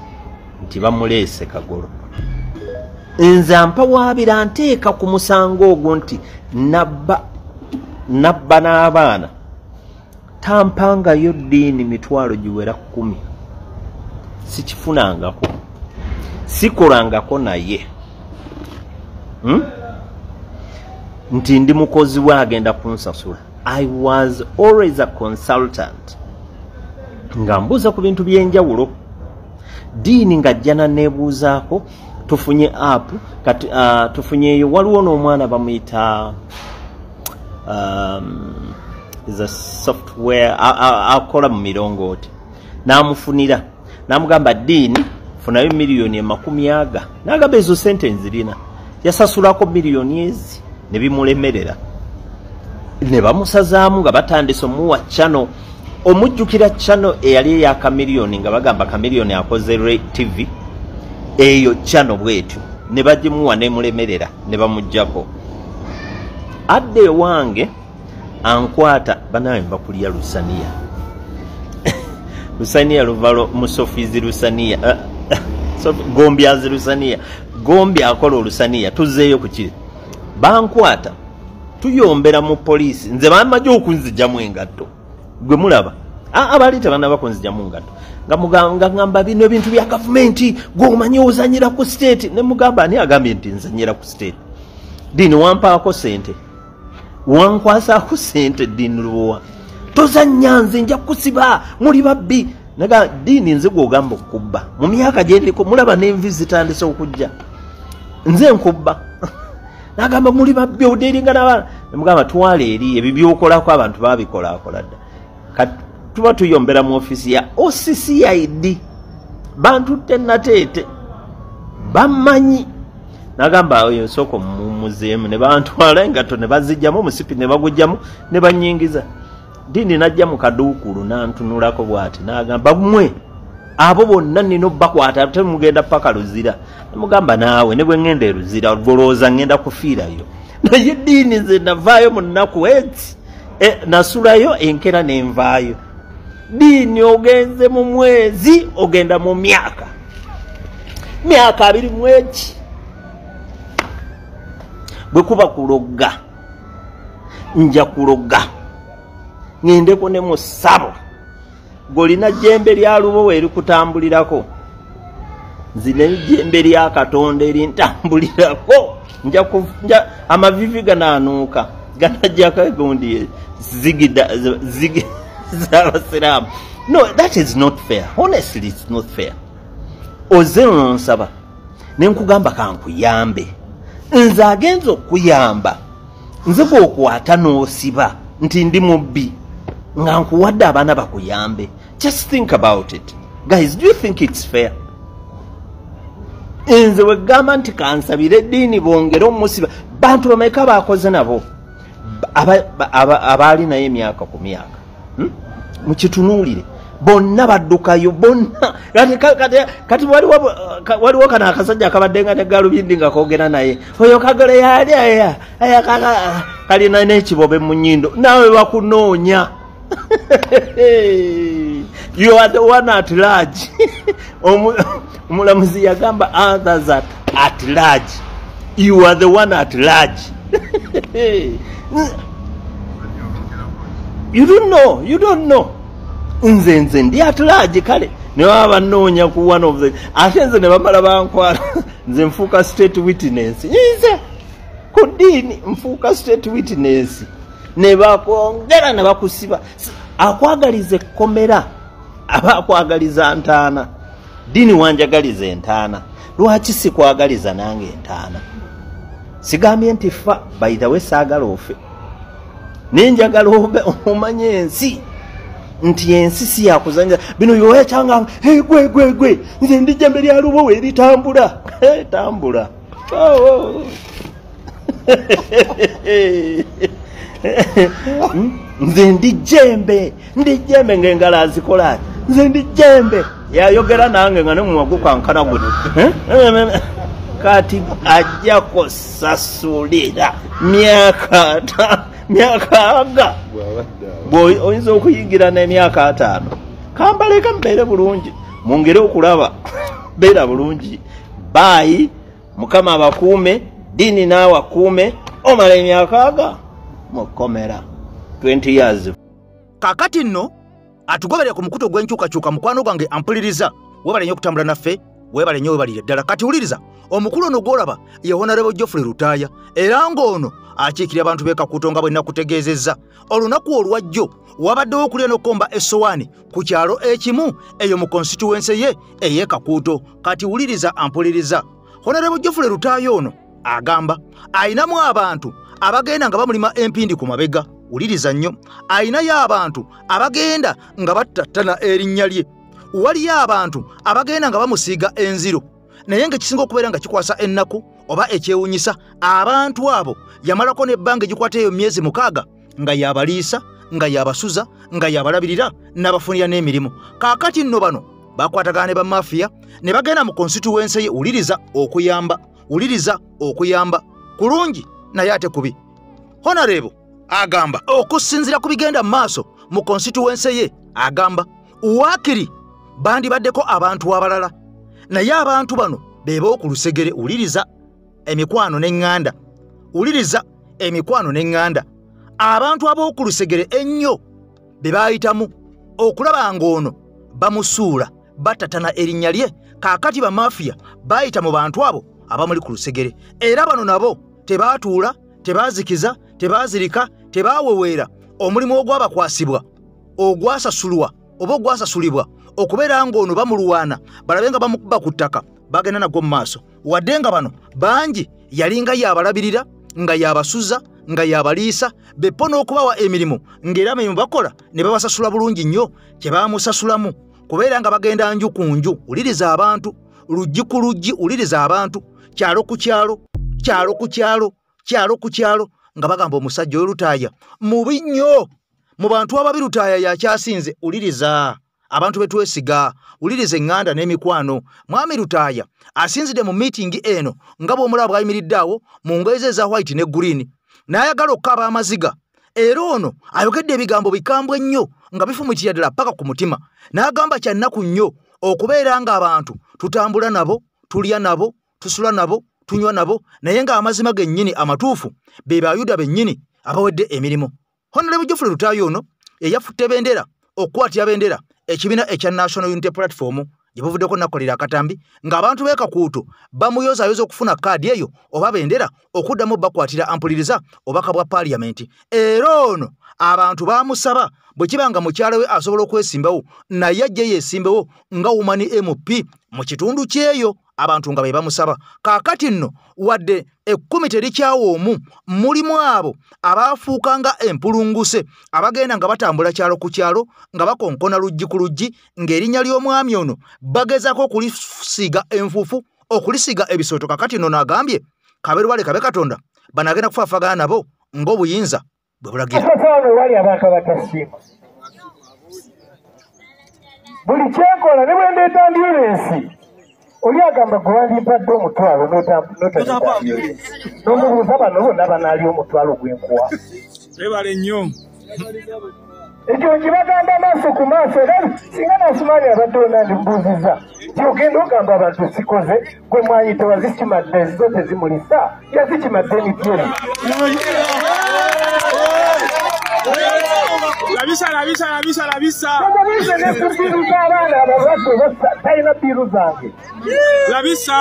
Speaker 8: nti bamuleese Kagolo. Nze ampawaabira nteeka ku musango ogwo nti nabba n'abaana. Tampangayo Dini mitwalo giwera 10. Sikifunangako, sikolangako naye. Nti ndi mukozi we agenda kunsasula. I was always a consultant, nga mbuuza ku bintu by'enjawulo. Dini ng'ajja naneebuuzaako, tufunye app kati, tufunyeeyo. Waliwo n'omwana bamuyita is a software akola mu mirongooti, n'amufunira n'amugamba Dini funayo miliyoni 20. N'agamba ezo sente nzirina. Yasasulako miliyoni ezi ne bimulemerera, ne bamusazaamu nga batandise omuwa channel. Omujjukira channel eyali eya Kamiliyoni, nga bagamba Kamiliyoni akoze TV, eyo channel bwetyo ne bagimuwa nemulemerera ne bamuggyako. Adde ewange ankwata, banawe mbakulya Lusaniya. Lusaniya luva mu Sofizi Lusaniya, Gombyazi Lusaniya, Gombi akola olusaniya. Tuzzeeyo ku kiri, bankwata tuyombera mu poliisi. Nze bamajja okunzigyamu engatto, gwe mulaba abaali tebannaba kunzigyamu ngatto, nga ngamba bino ebintu bya gavumenti, gwe omanyi ozanyira ku state. Ne mugamba ani agambye nti nzanyira ku state? Dini wampaako sente, wankwasaako sente. Dini Lubowa tozannya, nze nja kusiba, muli babbi. Naga Dini nze gw'ogamba okubba mu myaka gye ndiko, mulaba n'envi zitandise okujja, nze nkubba? Nagamba muli babbi, odeeringa n'abaana. Nemugamba twala eri ebyo byokolako, abantu baabikolakola dda. Kati tuba tuyombera mu ofiisi ya OCCID, bantutte Nateete bammanyi. Nagamba oyo nsooka mumuzeemu. Ne bantwala engatto ne bazijjamu, omusipi ne bagujjamu ne banyingiza. Dini najja mu kaduukulu n'antunulako bw'ati n'agamba mmwe abo bonna nina obbakwata, ate mugenda paka Luzira. Nemugamba naawe ne bwe ŋŋenda e Luzira golowooza ŋŋenda kufiirayo. Naye Dini nze navaayo mu nnaku eti, nasulayo enkera nenvaayo. Dini ogenze mu mwezi, ogenda mu myaka 21. Bwe kuba kuloga nja kuloga, ŋŋendeko ne mu ssabo. Gw'olina jjembe lya Lubowa erikutambulirako, nzina ejjembe lya Katonda erintambulirako. Nja amavivi ganaanuuka, ganajjako egundi zigida zigi z'abasiraamu. No, that is not fair. Honestly, it's not fair. Oze onsaba ne nkugamba kankuyambe, nze agenza okuyamba, nze gwokwata n'osiba nti ndi mubbi nga nkuwadde abaana bakuyambe. Just think about it guys. Do you think it's fair? Nze wegamba nti kansabire eddiini bongere omusiba. Bantu bameka bakoze nabo abaali naye emyaka ku myaka, Mukitunuulire bonna baddukayo bonna. Kati waliwo kano akasajja akabadde nga ne galubindi nga koogera naye, oyo kagole yali kalina n'ekibobe mu nnyindo, naawe bakunoonya. You are the one at large. Omulamuzi yagamba others at large. You are the one at large. You don't know, you don't know. Nze ndi at large kale ne baba banoonya ku one of the, ate nze ne bamala bankwala, nze nfuuka state witness. Nze ku ddiini nfuuka state witness, ne bakwongera ne bakusiba. Akwagaliza ekkomera aba akwagaliza ntaana. Ddiini wanjagaliza entaana, lwaki sikwagaliza nange entaana? Sigambye nti fa, by the way saagala ofe, nenjagala omanye ensi nti ensi si yakuzanya bino yoyakyanga gwe gwe gwe, nze ndi jjembe lya lubowa eritambula. Tambula. Nze ndi jjembe, ndi jjembe ng'engalo azikola, nze ndi jjembe. Yayogera nange nga nemumwa gukankana guno. Kati ajja kusasulira myaka aga oyinza okuyingira n'emyaka 5. Kambaleka mbeere bulungi, mwongere okulaba, beera bulungi. Baayi, Mukama abakuume, ddiini naawe akuume, omala emyaka aga mukomera 20 years.
Speaker 2: Kaakati nno atugoberera ku mukutu ogw'enkyukakyuka, mukwano gwange ampuliriza, weebale nnyo okutambula naffe, weebale nnyo, weebalire ddala. Kati wuliriza, omukulu ono gw'olaba ye Honorable Geoffrey Lutaaya, era ng'ono akiikirira abantu b'e Kakuuto nga bwe nnakutegeezezza. Olunaku olwajjo wabaddewo okulya n'okukomba essowaani ku kyalo ekimu eyo mu constituency ye ey'e Kakuuto. Kati wuliriza ampuliriza, Honorable Geoffrey Lutaaya ono agamba ayinamu abantu abagenda nga bamulima empindi ku mabega. Wuliriza nnyo, ayinayo abantu abagenda nga battattana erinnya lye, waliyo abantu abagenda nga bamusiiga enziro. Naye ng'ekisinga okubeera nga kikwasa ennaku oba ekyewuunyisa, abantu abo yamalako n'ebbanga egikwata eyo myezi 6 nga yabaliisa, nga yabasuza, nga yabalabirira, n'abafunira n'emirimu. Kaakati nno bano bakwatagana ne bamafiya ne bagenda mu constituency ye. Wuliriza okuyamba, wuliriza okuyamba kulungi naye ate kubi. Honorable agamba okusinziira ku bigenda mu maaso mu constituency ye, agamba waakiri bandibaddeko abantu abalala, naye abantu bano be b'oku lusegere. Wuliriza emikwano n'eŋŋanda, wuliriza emikwano n'eŋŋanda. Abantu ab'oku lusegere ennyo be baayitamu okulaba ng'ono bamusuula, batatana erinnya lye. Kaakati bamafiya baayita mu bantu abo abamuli ku lusegere, era bano nabo tebaatuula, tebazikiza, tebaazirika, tebaaweweera omulimu ogwabakwasibwa, ogwasasulwa oba ogwasasulibwa okubeera ng'ono bamulwana, balabe nga bamukuba ku ttaka, bagenda nagwo mu maaso. Wadde nga bano bangi yalinga yabalabirira, nga yabasuza, nga yabaliisa, beppo n'okubawa emirimu, ng'era emirimu bakola ne babasasula bulungi nnyo. Kye baamusasulamu kubeera nga bagenda nju ku nju, wuliriza abantu, luggi ku luggi, wuliriza abantu, kyalo ku kyalo, kyalo ku kyalo, kyalo ku kyalo, nga bagamba omusajja oyo Lutaaya mubi nnyo. Mu bantu ababi Lutaaya yakyasinze. Wuliriza abantu betwesiga, wuliriza eŋŋanda n'emikwano. Mwami Lutaaya asinzidde mu miitingi eno nga bw'omulaba bw'ayimiridde awo mu ngoye ze eza white ne green, n'ayagala okukaaba amaziga. Era ono ayogedde ebigambo bikambwe nnyo nga bifumitira ddala paka ku mutima, n'agamba kya nnaku nnyo okubeera ng'abantu tutambula nabo, tulya nabo, tusula nabo, tunywa nabo, naye ng'amazima gennyini amatuufu be Bayuda bennyini abawedde emirimu. Honorable Geoffrey Lutaaya ono eyafutte bendera okukwatira bendera ekibiina ekya National Unity Platform Gye buvuddeko nakolera akatambi ng'abantu b'e Kakuuto bamuyozayoza okufuna kaadi eyo oba bendera okuddamu bakwatira ampuliriza obubaka bwa paaliyamenti. Era ono abantu baamusaba bwe kiba nga mukyala we asobola okwesimbawo naye ajje yeesimbewo nga Woman MP mu kitundu kyeyo, abantu nga be bamusaba. Kaakati nno wadde ekkumi terikyawa omu, mulimu abo abaafuuka nga empulunguse abagenda nga batambula kyalo ku kyalo nga bakonkona luggi ku luggi ng'erinnya ly'omwami ono bagezaako okulisiiga enfuufu, okulisiiga ebisooto. Kaakati nno n'agambye kabe lwale kabe Katonda banagenda kufaafagana nabo ng'obuyinza bwe bulagira.
Speaker 9: Wano wali abantu abatasiima buli kyenkola ne bwe ndeeta ambulensi, oli agamba gwe wandimpadde omutwalo n'otaleta ambulensi, n'omubuuza bano bonna banaali omutwalo gwenkuwa.
Speaker 10: Webale nnyo.
Speaker 9: Ekyo nkibagamba maaso ku maaso, era singa Nasumaani abadde ona ndimubuuzizza nti ogenda ogamba abantu sikoze, gwe mwanyi tewazikimadde, zo tezimulisa, yazikimadde emityeri.
Speaker 10: Labisa, labisa, labisa, labisa.
Speaker 9: Bamubuuze ne ku bbiiru z'abaana abalwadde bassa, talina bbiiru zange.
Speaker 10: Labisa.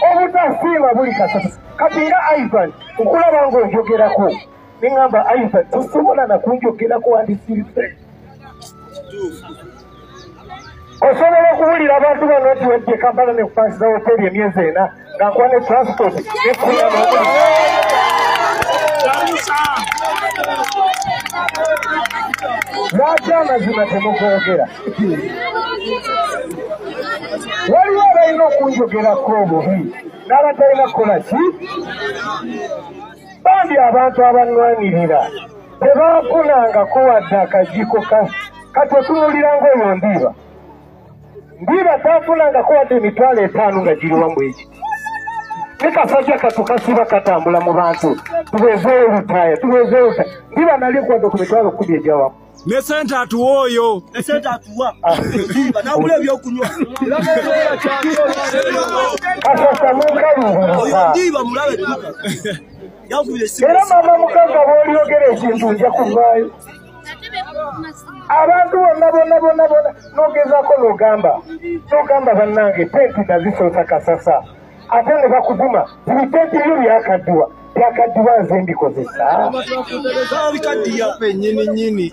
Speaker 9: Obutasiima buli kasasa. Kati nga Ivan, nkulaba ng'onjogerako, ne ŋŋamba Ivan tosobola na kunjogerako, wandisirise. Osobola okuwulira abantu bano nti wajja e Kampala ne kupansiza woteeri emyezi 4 nga nkuwa ne transport nekuya.
Speaker 10: Labisa.
Speaker 9: Lwaki amazima temugoogera? Waliwo abalina okunjogerako obubi n'abatalina kukola ki? Bambi abantu abanwanirira tebanfunangako wadde akajiiko kati otunuulira ng'oyo Ndiiba. Ndiiba tanfunangako wadde 50,000 nga giri wamu ekiti. Ne kasajja katukasiba katambula mu bantu, tubeezeeyo Lutaaya, tubeezeeyo Lutaaya. Ndiiba nali nkuwadde ku 10,000 egyawamu.
Speaker 10: Ne sente atuwa oyo.
Speaker 11: Ne sente atuwa. Ndiiba n'agula ebyokunywa.
Speaker 9: Kasasa munkaluubiriza.
Speaker 11: Ndiiba mulabe dduka. Yankubira essimu.
Speaker 9: Era maama mugagga bw'olyogera ekintu nja kuvaayo. Abantu bonna bonna bonna bonna n'ogezaako n'ogamba bannange tenti nazisoosa Kasasa, ate ne bakuvuma tibitenti byo byakaddiwa, byakaddiwa nze mbikozesa.
Speaker 10: Nnyini nnyini.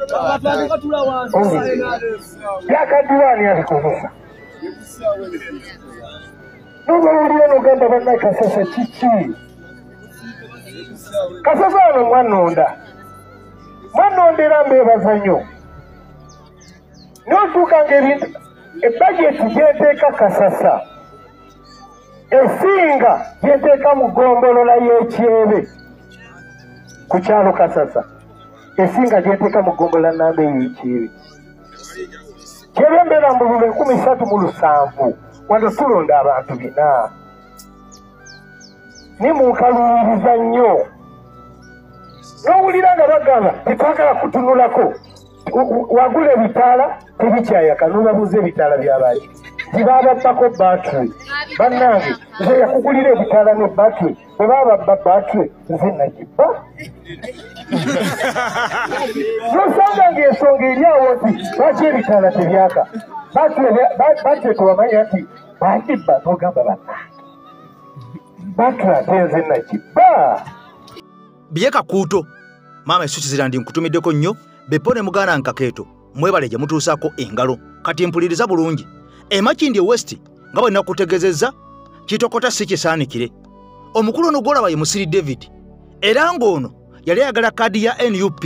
Speaker 9: Byakaddiwa ani abikozesa? N'obawulira n'ogamba bannange Kasasa kiki? Kasasa wano mwannonda, mwannonda era mbeebaza nnyo. N'otuuka ng'ebintu ebbajeeti gyenteeka Kasasa esinga gyenteeka mu ggombolola y'Ekyebe ku kyalo Kasasa, esinga gyenteeka mu ggombolola namba ey'Ekyebe. Kyebe mbeera mu bululu 3,037, wano tulonda abantu 4. Ne munkaluubiriza nnyo. N'owulira nga bagamba tetwagala kutunulako, wagula ebitaala tebikyayaka, n'obabuuza ebitaala by'abaaki tibaababbako battery. Bannange nze yakugulira ebitaala ne battery, bwe baababba battery nze nagibba. N'osanga ng'ensonga eri awo nti lwaki ebitaala tebyaka, battery tewamanya nti bagibba, n'ogamba bannange battery ate nze nagibba.
Speaker 2: Bye Kakuuto maama esukizira ndi nkutumiddeko nnyo bepo ne muganda Nkakeeto mwebale gye mutuusaako engalo. Kati mpuliriza bulungi. E Makindye West nga bwe nakutegeezezza kitokota si kisaanikire. Omukulu ono gw'olaba ye Musiri David, era ng'ono yali ayagala kaadi ya NUP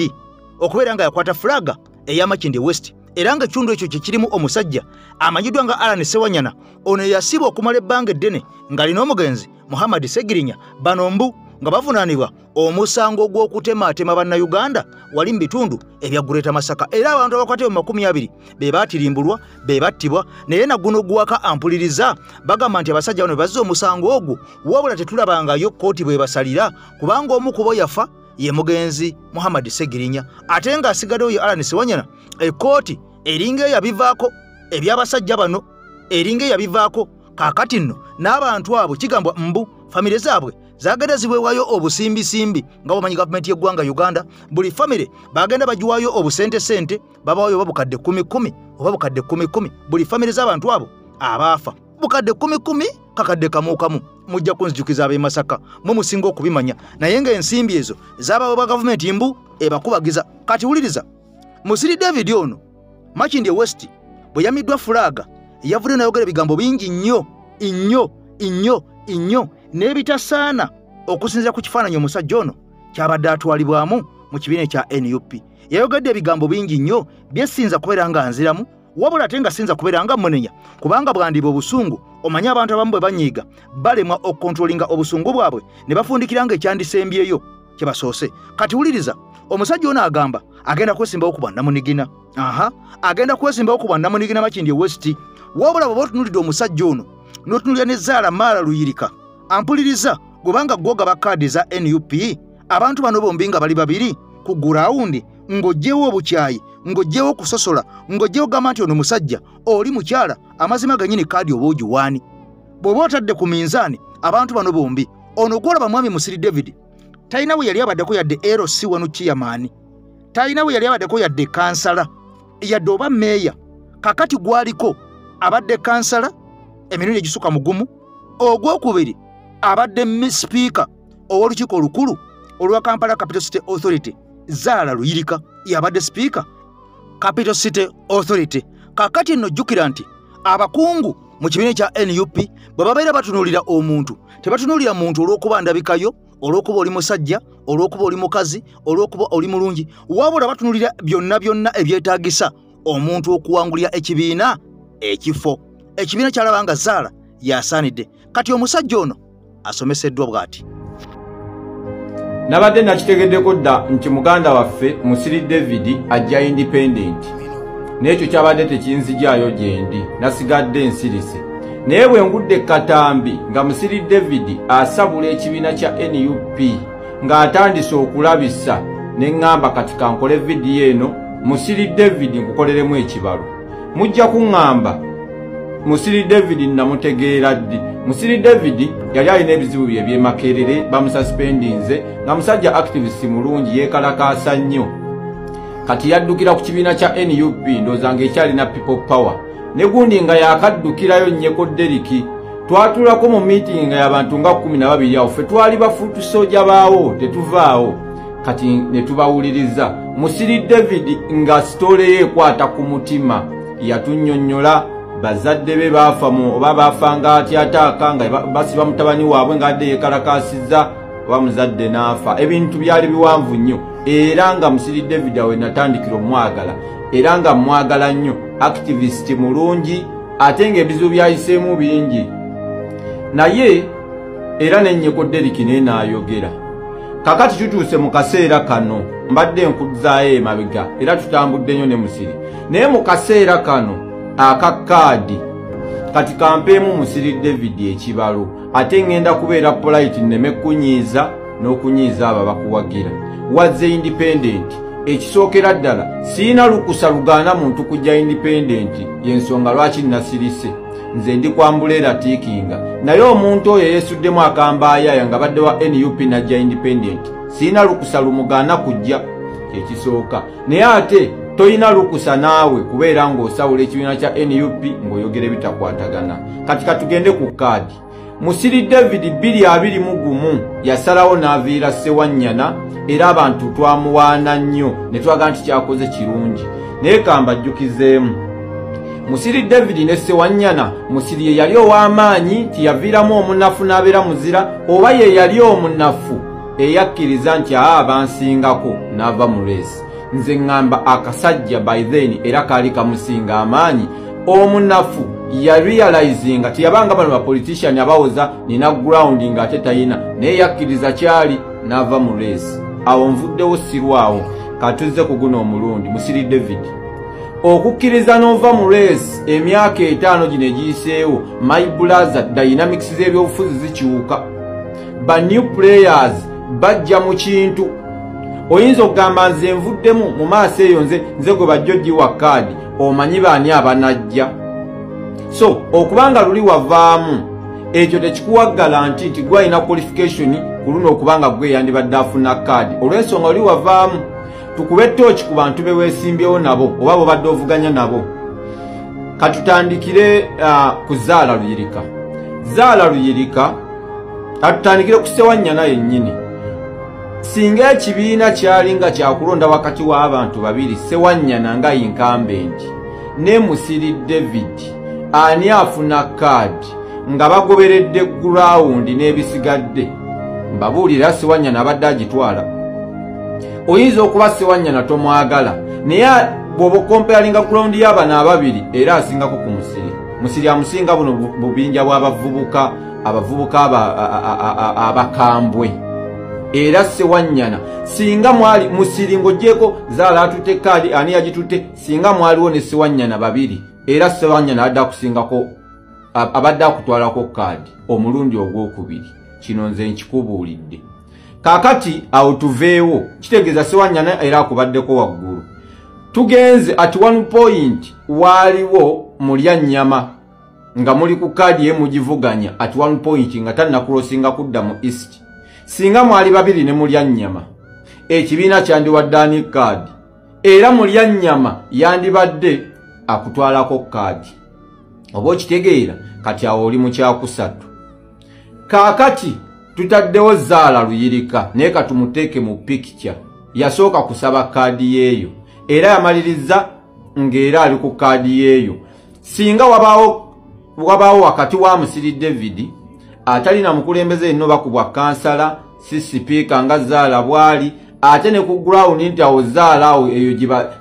Speaker 2: okubeera nga yakwata fulaga eya Makindye West, era ng'ekitundu ekyo kye kirimu omusajja amanyiddwa nga Alan Sewanyana. Ono yasibwa okumala ebbanga eddene ng'alina omugenzi Muhammad Segirinya. Bano mbu nga bavunaanibwa omusango gw'okutemaatema bannayuganda wali mu bitundu ebya Greater Masaka, era abantu abakwatibwa mu 20 be baatirimbulwa be battibwa. Naye na guno gwaka ampuliriza bagamba nti abasajja bano bazze omusango ogwo, wabula tetulabangayo kkooti bwebasalira, kubanga omu ku bo yafa ye mugenzi Muhammad Segirinya, ate ng'asigadde oyo Alan Sewanyana. Ekkooti eringa eyabivaako eby'abasajja bano, eringa eyabivaako. Kaakati nno n'abantu abo kigambwa mbu famire zaabwe zagenda ziwewayo obusimbisimbi nga bwomanyi gavumenti y'eggwanga Uganda buli famire bagenda bagiwayo obusente sente babawayo oba bukadde 10,000 oba bukadde 10,000 buli famire z'abantu abo abaafa bukadde 10,000 kakadde kamu mujja kunzijukiza ab'e Masaka mwe musinga okubimanya naye ng'ensimbi ezo zabaweebwa gavumenti mbu ebakubagiza. Kati wuliriza Musiri David ono Makindye West bwe yamiddwa fulaga yavudde n'ayogera ebigambo bingi nnyo nnyo nnyo nnyo n'ebitasaana okusinziira ku kifaananyi omusajja ono kyabadde atwalibwamu mu kibiina ekya NUP. Yayogedde ebigambo bingi nnyo byesinza kubeera nga nziramu wabula ate nga sinza kubeera nga munenya kubanga bwandiba obusungu omanye abantu abamu bwe banyiiga balemwa okukontrolinga obusungu bwabwe ne bafundikira nga ekyandisembyeyo kye basoose. Kati wuliriza omusajja ono agamba agenda kwesimbawo ku bwannamunigina. Agenda kwesimbawo ku bwannamunigina Makindye West. Wabula bw'oba otunuulidde omusajja ono n'otunuulira ne Zaala Maala Luyirika ampuliriza kubanga gw'ogaba kaadi za NUP abantu bano bombi nga bali babiri ku gurawundi ng'oggyewo obukyayi ng'oggyewo okusosola ng'oggyewo gamba nti ono musajja oli mukyala amazima gennyini kaadi oba ogiwaani. Bw'oba otadde ku minzaani abantu bano bombi ono gw'olaba mwami Musiri David talina we yali abaddeko yadde LC wano chairman, talina we yali abaddeko yadde kansala yadde oba meeya. Kakati gwaliko abadde kansala emirundi egisukka mu gumu, ogwokubiri abadde sipiika ow'olukiiko olukulu olwa Kampala Capital City Authority Zaala Luyirika yabadde sipiika Capital City Authority. Kakati nno jjukira nti abakungu mu kibiina kya NUP bwe babeera batunuulira omuntu tebatunuulira muntu olw'okuba ndabikayo, olw'okuba oli musajja, olw'okuba oli mukazi, olw'okuba oli mulungi, wabula batunuulira byonna byonna ebyetaagisa omuntu okuwangulira ekibiina ekifo. Ekibiina kyalaba nga Zaala yasaanidde. Kati omusajja ono asomeseddwa bw'ati.
Speaker 12: Nabadde nakitegeddeko dda nti muganda waffe Musiri David ajja independent, n'ekyo kyabadde tekinzijaayo gye ndi, nasigadde nsirise. Naye bwe ngudde katambi nga Musiri David asabula ekibiina kya NUP ng'atandise okulabisa ne ŋŋamba kati kankole vidiyo eno Musiri David nkukoleremu ekibalo. Mujja kuŋŋamba Musiri David namutegeera ddi? Musiri David yali alina ebizibu bye eby'e Makerere, bamususpendinze nga musajja activist mulungi yeekalakaasa nnyo. Kati yaddukira ku kibiina kya NUP ndowooza ng'ekyalina people power ne gundi nga yakaddukirayo nnyeko Deriki. Twatuulako mu meeting nga y'abantu nga 12 awo, ffe twali bafuutusooja baawo tetuvaawo. Kati ne tubawuliriza. Musiri David nga sitole ye ekwata ku mutima, yatunnyonnyola bazadde be baafa mu oba baafanga atya ataaka nga basiba mutabani waabwe ng'adde yeekalakaasizza oba muzadde n'afa. Ebintu byali biwanvu nnyo era nga Musiri David awe natandikira omwagala era nga mwagala nnyo, activist mulungi ate ng'ebizibu byayiseemu bingi. Naye era nennyeko Deriki naye n'ayogera. Kakati tutuuse mu kaseera kano, mbadde nkuzaayo emabega era tutambudde nnyo ne Musiri, naye mu kaseera kano aka kaadi kati kampeemu Musiri David ekibalo ate ŋŋenda kubeera polite nneme kunyiiza n'okunyiiza abo abakuwagira. Wazze independent ekisookera ddala siina lukusa lugaana muntu kujja independent, y'ensonga lwaki nasirise. Nze ndi kwambuleera tiikinga, naye omuntu oyo yeesuddemu akambaayaya nga badde wa NUP n'ajja independent siina lukusa lumugaana kujja, kyekisooka. Naye ate toyina lukusa naawe kubeera ng'osawula ekibiina kya NUP ng'oyogera ebitakwatagana. Kati katugende ku kaadi. Musiri David 2021 yasalawo n'aviira Ssewanyana era abantu twamuwaana nnyo ne twagala nti kyakoze kirungi. Naye kambajjukizeemu Musiri David ne Ssewanyana, Musiri ye yali ow'amaanyi tiyaviiramu omunafu n'abeera muzira, oba ye yali omunafu eyakkiriza nti aa bansingako n'ava mu reesi. Nze ŋŋamba akasajja by then era kaali kamusinga amaanyi. Omunafu yarealizinga tiyabanga bano bapolitician abawoza nina ground ng'ate tayina, naye yakkiriza kyali n'ava mu reesi. Awo nvuddewo sirwawo. Katuzze ku guno omulundi Musiri David okukkiriza n'ova mu reesi emyaka 5 gino egiyiseewo, my brother, dynamics z'ebyobufuzi zikyuka, ba new players bajja mu kintu. Oyinza okugamba nze nvuddemu mu maaso eyo nze gwe bajja ogiwa kaadi, omanyi baani abanajja. So okubanga luli wavaamu Ekyo tekikuwaggala nti gwe alina qualification ku luno okubanga gwe yandibadde afuna kaadi olw'ensonga oli wavaamu. Tukube ttooki ku bantu be weesimbyewo nabo oba bobadde ovuganya nabo. Katutandikire ku Zaala Luyirika. Zaala Luyirika, atutandikire ku Ssewanyana yennyini. Singa ekibiina kyali nga kyakulonda wakati w'abantu babiri, Ssewanyana nga incumbent ne Musiri David, ani afuna kaadi nga bagoberedde ground n'ebisigadde? Mbabuulira, Ssewanyana abadde agitwala. Oyinza okuba Ssewanyana tomwagala, naye bw'oba okomparinga ground y'abano ababiri, era asingako ku Musiri. Musiri amusinga buno bubinja bw'abavubuka, abavubuka abakambwe. Era Ssewanyana singa mwali Musiri ng'ogyeko Zaala atutte kaadi, ani yagitutte, singa mwaliwo ne Ssewanyana babiri, era Ssewanyana adde akusingako, abadde akutwalako kaadi omulundi ogwokubiri. Kino nze nkikubuulidde. Kaakati awo tuveewo, kitegeeza Ssewanyana era akubaddeko waggulu. Tugenze at one point waaliwo Mulyannyama nga muli ku kaadi ye mugivuganya at one point nga tannakulosinga kudda mu East. Singa mwali babiri ne Mulyannyama, ekibiina kyandiwadde ani kaadi? Era Mulyannyama yandibadde akutwalako kaadi. Oba okitegeera? Kati awo oli mu kyakusatu. Kaakati tutaddewo Zaala Luyirika, naye katumuteeke mu picture. Yasooka kusaba kaadi yeeyo, era yamaliriza ng'era ali ku kaadi yeeyo. Singa wabaawo wakati wa Musiri David atalina mukulembeze yenna oba ku bwa kansala, si sipiika nga Zaala bw'ali, ate ne ku ground nti awo Zaala awo eyo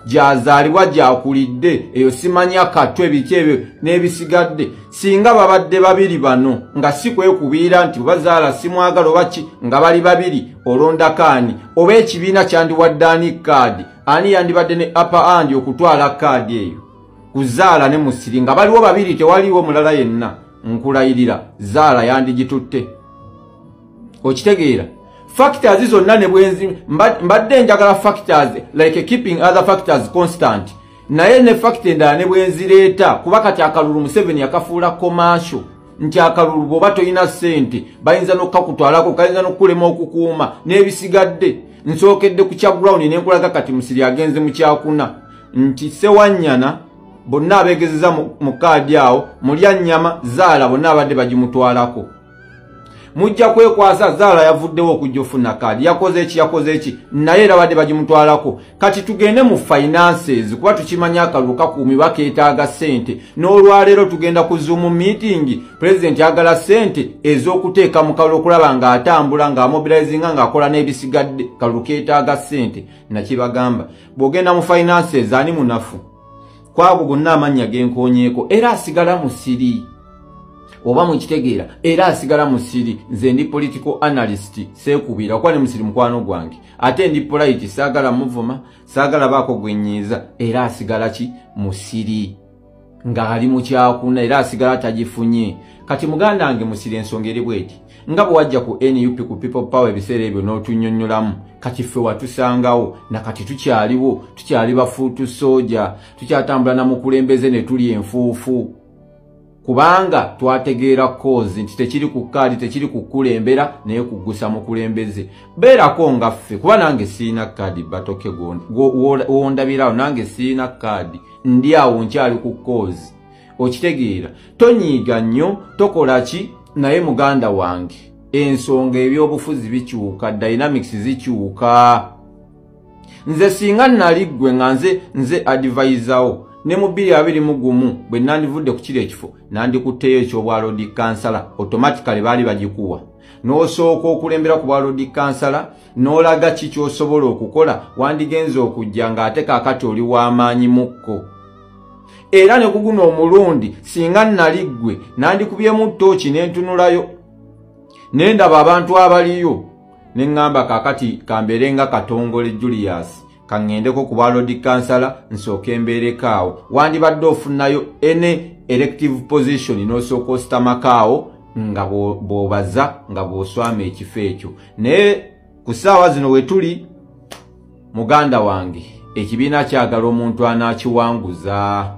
Speaker 12: gy'azaalibwa gy'akulidde, eyo simanya katwe biki ebyo n'ebisigadde. Singa babadde babiri bano nga si kwekubiira nti oba Zaala simwagala oba ki, nga bali babiri, olondako ani? Oba ekibiina kyandiwadde ani kaadi? Ani yandibadde ne upper hand okutwala kaadi eyo ku Zaala ne Musiri nga baliwo babiri, tewaliwo mulala yenna? Nkulayirira Zaala yandigitutte. Okitegeera? Factors zonna ne bwenzi mbadde njagala factors like keeping other factors constant, naye ne factor endala ne bwenzireeta, kuba kati akalulu Museveni yakafuula commercial, nti akalulu bw'oba tolina ssente bayinza n'okukakutwalako, kayinza n'okukulema okukuuma n'ebisigadde. Nsookedde ku kya ground ne nkulaga kati Musiri agenze mu kyakuna, nti Ssewanyana bonna abeegezeza mu kaadi awo, Mulyannyama, Zaala bonna abadde bagimutwalako. Mujja kwekwasa Zaala yavuddewo okujja ofuna kaadi, yakoze eki, yakoze eki, naye era badde bagimutwalako. Kati tugende mu finances, kuba tukimanya akalulu kakuumibwa keetaaga ssente. N'olwaleero tugenda ku Zoom meeting, pulezidenti ayagala ssente ez'okuteeka mu kalulu okulaba ng'atambula, ng'amobilizinga, ng'akola n'ebisigadde. Kalulu keetaaga ssente. Nakibagamba, bw'ogenda mu finances ani munafu? Kwago gonna amannya genkoonyeeko, era asigala Musiri. Oba mukitegeera? Era asigala Musiri. Nze ndi political analyst, seekubira okuba ne Musiri mukwano gwange, ate ndi polite, saagala muvuma, saagala baako gwenyiiza. Era asigala ki? Musiri ng'ali mu kyakuna, era asigala tagifunye. Kati muganda wange Musiri, ensonga eri bweti: nga bwe wajja ku NUP, ku People Power ebiseera ebyo n'otunnyonnyolamu, kati ffe watusangawo, nakati tukyaliwo, tukyali bafuutu sooja, tukyatambula na mukulembeze ne tuli enfuufu, kubanga twategeera cause nti tekiri ku kaadi, tekiri kukulembera, naye kugusa mukulembeze. Beerako nga ffe, kuba nange siina kaadi. Batoke wondabirawo, nange siina kaadi, ndi awo nkyali ku cause. Okitegeera? Tonyiiga nnyo, tokola ki, naye muganda wange, ensonga ebyobufuzi bikyuka, dynamics zikyuka. Nze singa nali ggwe, nga nze advisawo, ne mu 2021 bwe nandivudde ku kiri ekifo, nandikutteyo ekyobwa ward kansala. Automatically baali bagikuwa, n'osooka okulembera ku bwa ward kansala, n'olaga ki ky'osobola okukola. Wandigenza okujja ng'ate kaakati oli w'amaanyi mukko. Era ne kuguno omulundi, singa nali ggwe, nandikubyemu ttooki ne ntunulayo ne ndaba abantu abaliyo, ne ŋŋamba kaakati kambeere nga Katongole Julius, kaŋŋendeko ku bwa ward kansala, nsooke mbeereko awo. Wandibadde ofunayo ene elective position n'osooka ositamako awo nga bw'obaza, nga bw'oswama ekifo ekyo. Naye ku ssaawa zino we tuli, muganda wange, ekibiina kyagala omuntu anaakiwanguza.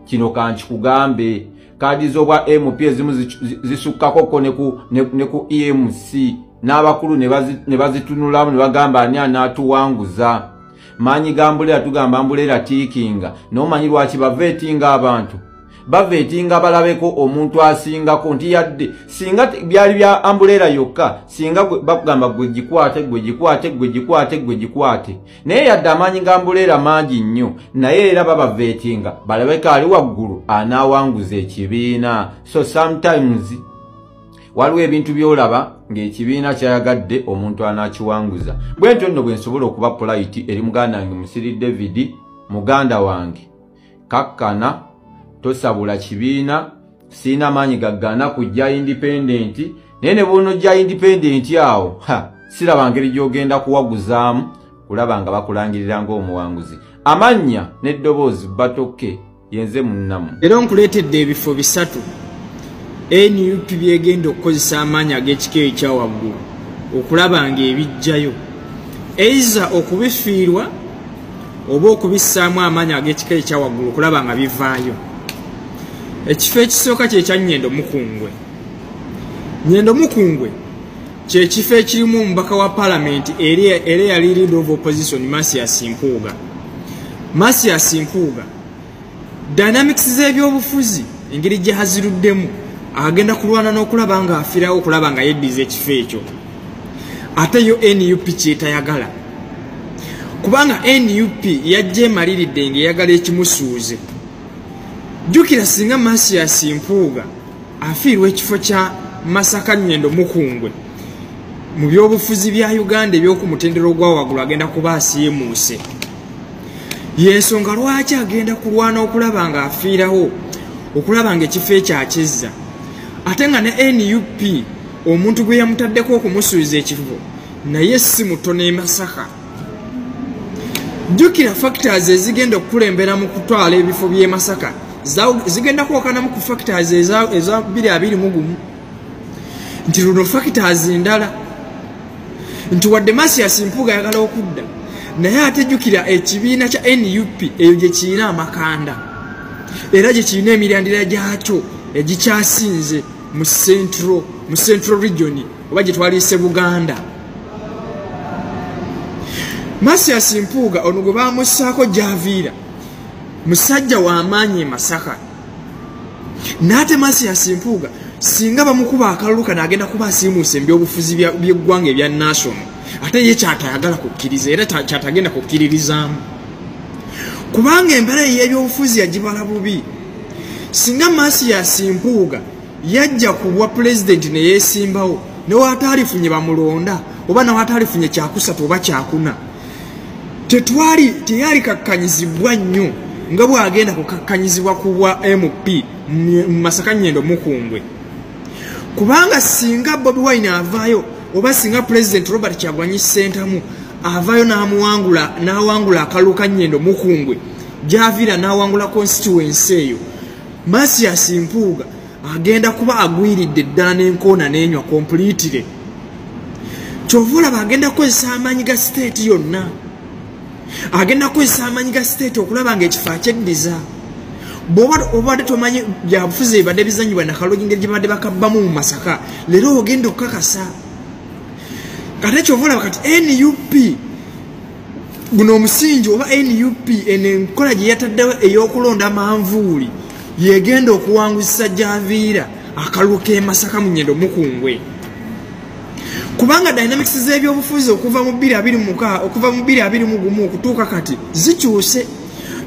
Speaker 12: Kino kankikugambe. Kaadi z'obwa MP ezimu zisukkakoko ne ku EMC, n'abakulu ne bazitunulamu ne bagamba ani anaatuwanguza. Maanyi ga mbuleera, tugamba mbuleera tiikinga. N'omanyi lwaki baveetinga abantu? Baveetinga balabeko omuntu asingako, nti yadde singa byali bya ambuleera yokka, singa bakugamba gwe gikwate, gwe gikwate, gwe gikwate, gwe gikwate. Naye yadde amaanyi ga mbuleera mangi nnyo, naye era babaveetinga balabeko ali waggulu anaawanguza ekibiina. So sometimes waliwo ebintu by'olaba ng'ekibiina kyayagadde omuntu anaakiwanguza. Bwe ntyo nno bwe nsobola okuba polite eri muganda wange Musiri David, muganda wange, kakkana, tosabula kibiina. Siina maanyi gaggana kujja independent, naye ne bw'onojja independent awo, ha, siraba ngeri gy'ogenda kuwaguzaamu kulaba nga bakulangirira ng'omuwanguzi. Amannya n'eddoboozi batokke, yenze munnamu.
Speaker 1: Era nkuleetedde ebifo bisatu NUP byegenda okukozesa amaanyi ag'ekika ekya waggulu okulaba ng'ebijjayo, eiza okubifiirwa oba okubissaamu amaanyi ag'ekika ekya waggulu okulaba nga bivaayo. Ekifo ekisooka kye kya Nyendo Mukungwe. Nyendo Mukungwe kye kifo ekirimu omubaka wa paalamenti era eyali leader of opposition Mathias Mpuuga. Mathias Mpuuga dynamics z'ebyobufuzi engeri gye haziruddemu, agenda kulwana n'okulaba nga afiirawo okulaba nga yeddiza ekifo ekyo. Ate yo NUP kyetayagala, kubanga NUP yajja emaliridde ng'eyagala ekimusuuze. Jjukira singa Mathias Mpuuga afiirwa ekifo kya Masaka Nyendo Mukungwe, mu byobufuzi bya Uganda eby'okumutendera ogwa waggulu agenda kuba asiimuuse. Y'ensonga lwaki agenda kulwana okulaba nga afiirawo okulaba ng'ekifo ekyo akizza. Ate nga ne NUP omuntu gwe yamutaddeko okumusuuza ekifo naye si mutono e Masaka. Jjukira factors ezigenda okukulembera mu kutwala ebifo by'e Masaka zigenda kwokanamu ku factors eza 2021, nti luno factors ndala, nti wadde Mathias Mpuuga ayagala okudda, naye ate jjukira ekibiina kya NUP eyo gye kirina amakanda era gye kirina emirandira gyakyo egikyasinze mu Central Region oba gye twaliise Buganda. Mathias Mpuuga ono gwe bamussaako gy'aviira musajja w'amaanyi e Masaka. N'ate Mathias Mpuuga singa bamukuba akalulu kano agenda kuba asiimuuse ebyobufuzi by'eggwanga ebya national, ate ye kyatayagala kukkiriza era kyatagenda kukkiririzaamu, kubanga embeera ey'ebyobufuzi yagibala bubi. Singa Mathias Mpuuga yajja ku bwa pulezidenti ne yeesimbawo, ne w'ataalifunye bamulonda oba ne w'ataalifunye kyakusatu oba kyakuna, teyali kakkanyizibwa nnyo nga bw'agenda kukakkanyizibwa ku bwa MP mu Masaka Nyendo Mukungwe. Kubanga singa Bobi Wine avaayo oba singa Pulezidenti Robert Kyagulanyi Ssentamu avaayo n'awangula akalulu ka Nyendo Mukungwe gy'aviira n'awangula constituency eyo, Mathias Mpuuga agenda kuba agwiridde ddala n'enkoona n'enywa completely. Kyova olaba agenda kukozesa amaanyi ga state yonna, agenda kukozesa amaanyi ga state okulaba ng'ekifo akyeddiza. Bw'oba obadde tomanyi byabufuzi ebibadde bizannyibwa nakalulu engeri gye babadde bakabbamu mu Masaka, leero ogenda okukakasa. Ate kyova olaba kati NUP guno omusingi oba NUP eno enkola gye yataddewo ey'okulonda manvuuli yegenda okuwanguzisa gy'aviira akalulu k'e Masaka mu Nyendo Mukungwe. Kubanga dynamics z'ebyobufuzi okuva mu 2026 okuva mu 2021 okutuuka kati zikyuse.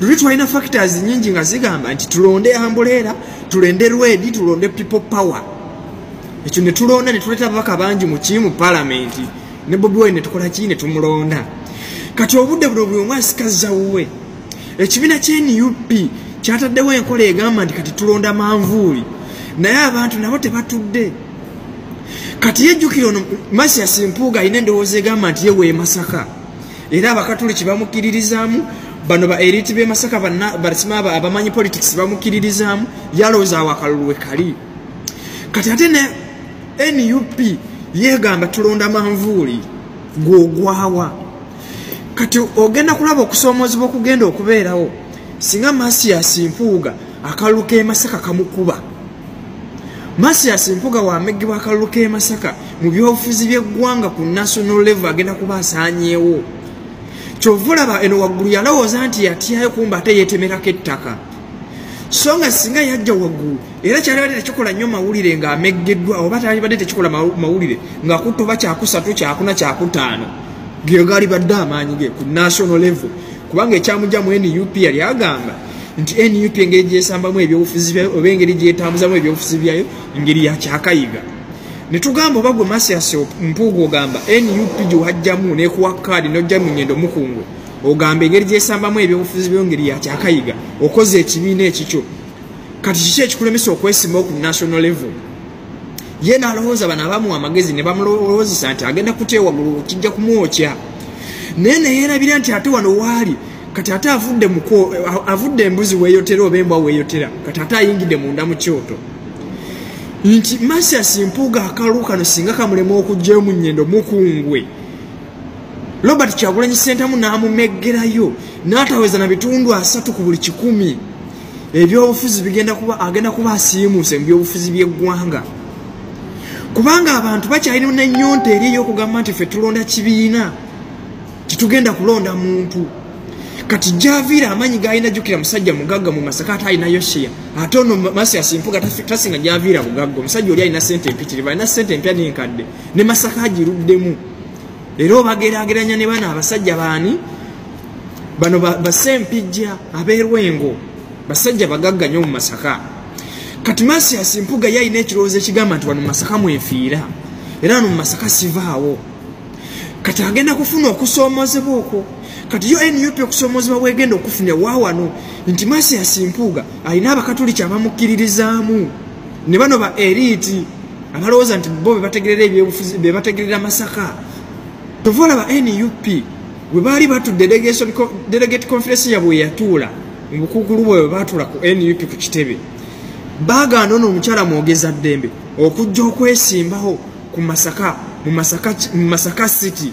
Speaker 1: Luli twalina factors nnyingi nga zigamba nti tulonde ambuleera, tulonde Rwedi, tulonde people power. Ekyo ne tulonda ne tuleeta ababaka bangi mu kimu paalamenti, ne Bobi Wine ne tukola ki ne tumulonda. Kati obudde buno buli omu asikazza wuwe. Ekibiina kya NUP kyataddewo enkola egamba nti kati tulonda manvuuli, naye abantu nabo tebatudde. Kati yejjukira ono Mathias Mpuuga alina endowooza egamba nti ye w'e Masaka, era abakatuliki bamukkiririzaamu, bano ba elite b'e Masaka basima abamanyi politics bamukkiririzaamu, yalowooza awo akalulu we kali. Kati ate ne NUP yeegamba tulonda manvuuli gw'ogwawa. Kati ogenda kulaba okusoomoozebwa okugenda okubeerawo singa Mathias Mpuuga akalulu k'e Masaka kamukuba. Mathias Mpuuga wameggebwa akalulu k'e Masaka mu byobufuzi by'eggwanga ku national level agenda kuba asaanyeewo. Kyova olaba eno waggulu yalowooza nti yatyayo, kumba ate yeetemerako ettaka. So nga singa yajja waggulu era kyalibadde tekikola nnyo mawulire ng'ameggeddwa, oba kyalibadde tekikola mawulire ng'akutta oba kyakusatu, kyakuna, kyakutaano, ge gaalibadde amaanyi ge ku national level. Kubanga ekyamujja mu NUP yali agamba nti NUP engeri gyesambamu ebyobufuzi byayo oba engeri gyetambuzamu ebyobufuzi byayo engeri ya kyakayiga. Ne tugamba oba gwe Mathias Mpuuga ogamba NUP gyewajjamu n'ekuwa kaadi n'ojja mu Nyendo Mukungwe, ogamba engeri gyesambamu ebyobufuzi byayo ngeri ya kyakayiga, okoze ekibiina ekikyo. Kati kiki ekikulemesa okwesimbawo ku national level? Ye n'alowooza bano abamuwa amagezi ne bamulowoozesa nti agenda kutya waggulu kijja kumwokya, naye neyeerabira nti ate wano waali kati ate avudde embuzi weeyotera oba embwa weeyotera, kati ate ayingidde munda mu kyoto. Nti Mathias Mpuuga akalulu kano singa kamulema okuggyayo mu Nyendo Mukungwe, Robert Kyagulanyi Ssentamu n'amumeggerayo n'ataweza na bitundu 30 ku buli 100, ebyobufuzi bigenda kuba agenda kuba asiimuuse mu byobufuzi by'eggwanga. Kubanga abantu bakyalina n'ennyonta eri ey'okugamba nti ffe tulonda kibiina, titugenda kulonda muntu. Kati Javiira amaanyi g'alina, jjukira musajja mugagga mu Masaka ate alinayo share. Ate ono Mathias Mpuuga tasinga Javiira bugagga, omusajja oli alina ssente empitirivu, alina ssente empya n'enkadde, ne Masaka agiruddemu. Era obageraageranya ne bano abasajja baani bano basempijja ab'erwengo, basajja bagagga nnyo mu Masaka. Kati Mathias Mpuuga ye alina ekirowoozo ekigamba nti wano mu Masaka mwenfiira, era wano mu Masaka sivaawo. Kati agenda kufuna okusoomoozebwa okwo. Kati yo NUP okusoomoozebwa bwegenda okufuna waawano nti Mathias Mpuuga alina abakatuliki abamukkiririzaamu ne bano ba elite abalowooza nti bo be bategerera ebyobufuzi, be bategerera Masaka. Tova olaba NUP bwe baali batudde delegate conference yabwe yatuula mu bukuukulu bwe baatuula ku NUP ku kitebe, baagaana ono omukyala mwogeza ddembe okujja okwesimbawo ku Masaka, mu Masaka City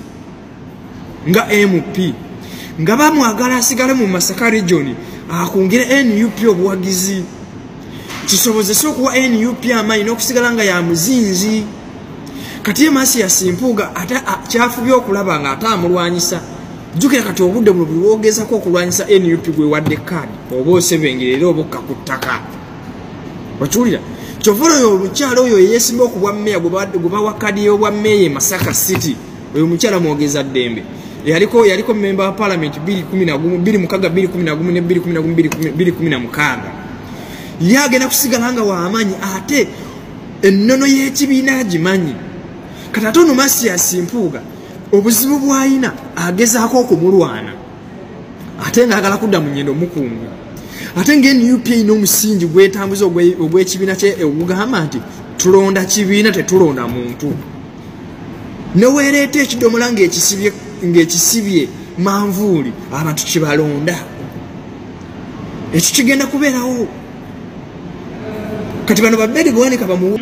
Speaker 1: nga MP, nga bamwagala asigale mu Masaka region akungire NUP obuwagizi kisobozese okuwa NUP amaanyi n'okusigala nga ya muzinzi. Kati ye Mathias Mpuuga ate kyafubye okulaba nga ate amulwanyisa. Jjukira kati obudde buno buli wogezako okulwanyisa NUP gwe wadde kaadi oba osebengera era obukka ku ttaka. Okiwulira? Kyova oyo omukyala oyo yeesimba okubwa mmeeya gwe bawa kaadi y'obwa mmeeya e Masaka City, oyo omukyala mwogeza ddembe yaliko member wa parliament 2011, 2006, 2011 ne 2011, 2016. Ye agenda kusigala nga w'amaanyi ate ennono y'ekibiina agimanyi. Kati ate ono Mathias Mpuuga obuzibu bw'alina agezaako okumulwana ate ng'ayagala kudda mu Nyendo Mukungwe, ate nga NUP erina omusingi gwetambuza ogw'ekibiina kye ogugamba nti tulonda kibiina tetulonda muntu. Neweereeta ekidomola ng'ekisibye manvuuli abantu kibalonda, ekyo kigenda kubeerawo. Kati bano babedi bwanika bamu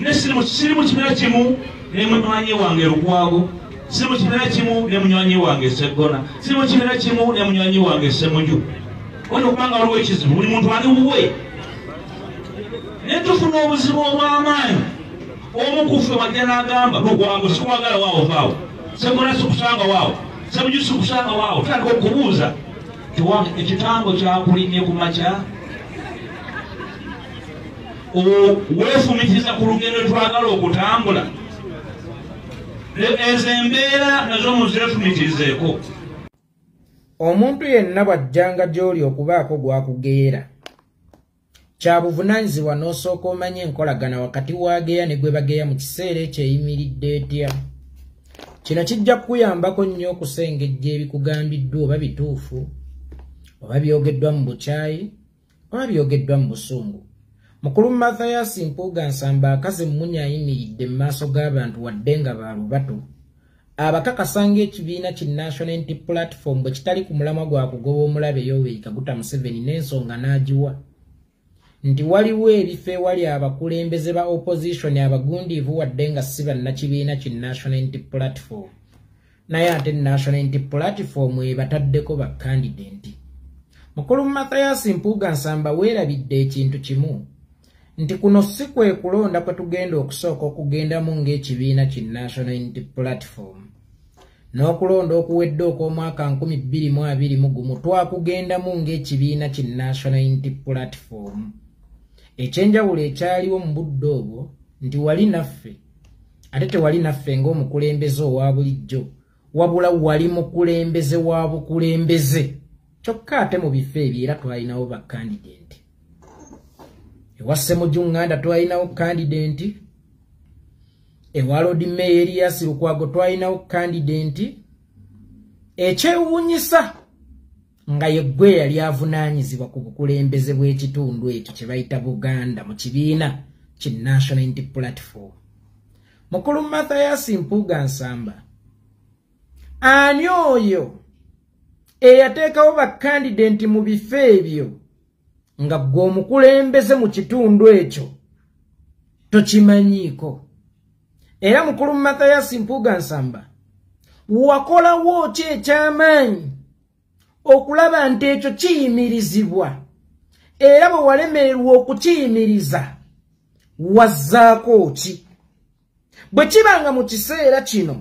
Speaker 13: ne siri mu kibiina kimu ne munywanyi wange Lukwago, siri mu kibiina kimu ne munywanyi wange Sseggona, siri mu kibiina kimu ne munywanyi wange Ssemuju. Ono okubanga waliwo ekizibu, buli muntu ali wuwe. Ne tufuna obuzibu obw'amaanyi. Omu ku ffe wajja n'agamba Lukwago sikwagala waawo vaawo, Sseggona sikusanga waawo, Ssemuju sikusanga waawo. Tutandika okubuuza nti wange ekitambo kyakulinnye ku makya, weefumitiza ku lugendo twagala okutambula. Ezo embeera nazo muzeefumitizeeko.
Speaker 14: Omuntu yenna bw'ajjanga gy'oli okubaako gw'akugeera, kya buvunaanyizibwa n'osooka omanye enkolagana wakati w'ageya ne gwe bageya mu kiseera ekyo eyimiridde etya. Kino kijja kukuyambako nnyo okusengejja ebikugambiddwa oba bituufu, oba byogeddwa mu bukyayi, oba byogeddwa mu busungu. Mukulu Mathias Mpuuga Nsamba akaze mmunya ayimiridde mu maaso g'abantu wadde nga ba lubatu, abakakasa ng'ekibiina ki National Unity Platform bwe kitali ku mulamwa gwa kugoba omulabe Yoweri Kaguta Museveni n'ensonga n'agiwa nti waliwo ebifo ewali abakulembeze ba opposition abagundiivu wadde nga si bannakibiina ki National Unity Platform, naye ate National Unity Platform ebataddeko bakandidenti. Mukulu Mathias Mpuuga Nsamba weerabidde ekintu kimu nti kuno si kwe kulonda kwe tugenda okusooka okugendamu ng'ekibiina ki National Unity Platform. N'okulonda okuwedde okw'omwaka 2021 twakugendamu ng'ekibiina ki National Unity Platform. Ekyenjawulo ekyaliwo mu budde obwo nti wali naffe, ate tewali naffe ng'omukulembeze owa bulijjo, wabula wali mukulembeze wa bukulembeze. Kyokka ate mu bifo ebyo era twalinawo bakandidenti. Ewa Ssemujju Nganda twalinawo kandidenti, ewa Lord Mayor Erias Lukwago twalinawo kandidenti. Ekyewuunyisa nga ye ggwe yali avunaanyizibwa ku bukulembeze bw'ekitundu ekyo kye bayita Buganda mu kibiina ki National Unity Platform. Mukulu Mathias Mpuuga Nsamba, ani oyo eyateekawo bakandidenti mu bifo ebyo nga ggwe omukulembeze mu kitundu ekyo tokimanyiiko? Era mukulu Mathias Mpuuga Nsamba, wakolawo ki eky'amaanyi okulaba nti ekyo kiyimirizibwa? Era bwe walemererwa okukiyimiriza wazzaako ki? Bwe kibanga mu kiseera kino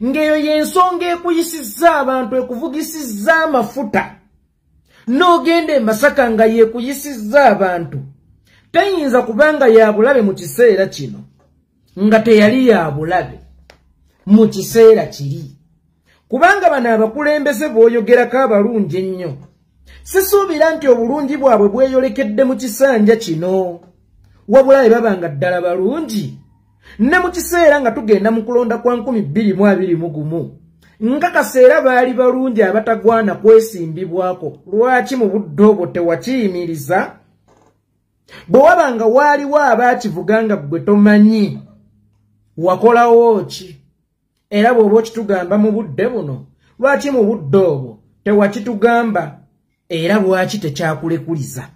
Speaker 14: ng'eyo y'ensonga ekuyisizza abantu, ekuvugisizza amafuta, n'ogenda e Masaka nga yeekuyisizza abantu, teyinza kubanga ya bulabe mu kiseera kino nga teyali ya bulabe mu kiseera kiri. Kubanga bano abakulembeze b'oyogerako abalungi ennyo, sisuubira nti obulungi bwabwe bweyolekedde mu kisanja kino, wabula bwe baba nga ddala balungi ne mu kiseera nga tugenda mu kulonda kwa 2021 nga kaseera baali balungi abatagwana kwesimbibwako. Lwaki mu budde obwo tewakiyimiriza? Bwe waba nga waaliwo abaakivuga nga ggwe tomanyi, wakolawo ki? Era bw'oba okitugamba mu budde buno, lwaki mu budde obwo tewakitugamba? Era lwaki tekyakulekuliza?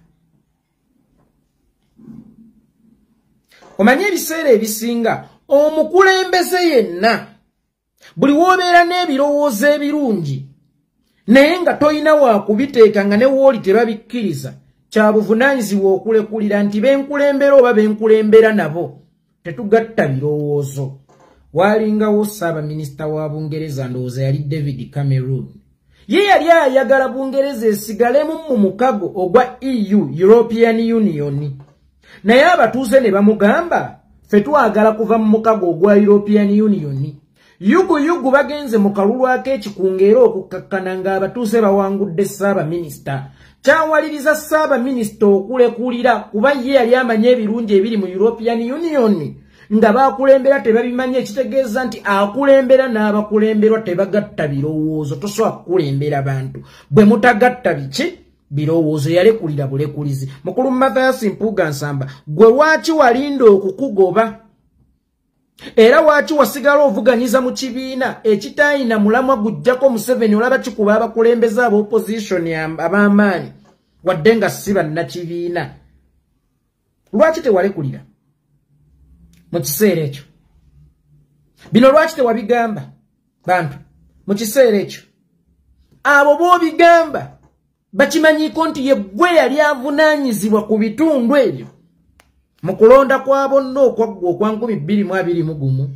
Speaker 14: Omanye ebiseera ebisinga omukulembeze yenna buli w'obeera n'ebirowoozo ebirungi naye nga toyina waakubiteeka nga ne wooli tebabikkiriza, kya buvunaanyizibwa okulekulira nti benkulembera oba benkulembera nabo tetugatta birowoozo. Waalingawo ssaabaminisita wa Bungereza, ndowooza yali David Cameron. Ye yali ayagala Bungereza esigalemu mu mukago ogwa EU, European Union. Naye abatuuze ne bamugamba, ffe twagala kuva mu mukago ogwa European Union. Yugu bagenze mu kalulu ak'ekikungo era okukkakkana ng'abatuuze bawangudde ssaabaminisita. Kyawaliriza ssaabaminisita okulekulira kuba ye yali amanyi ebirungi ebiri mu European Union nga bakulembera tebabimanyi, ekitegeeza nti akulembera n'abakulemberwa tebagatta birowoozo. Tosobola kukulembera bantu bwe mutagatta biki birowoozo. Yalekulira bulekulizi. Mukulu Mathias Mpuuga Nsamba, gwe lwaki walinda okukugoba? Era lwaki wasigala ovuganyiza mu kibiina ekitayina mulamwa gujjako Museveni? Olaba kikuba abakulembeze aba opposition ab'amaanyi wadde nga si bannakibiina. Lwaki tewalekulira mu kiseera ekyo? Bino lwaki tewabigamba bantu mu kiseera ekyo? Abo b'obigamba bakimanyiiko nti ye ggwe yali avunaanyizibwa ku bitundu ebyo mu kulonda kwa bonna okwaggwa okwa 2021.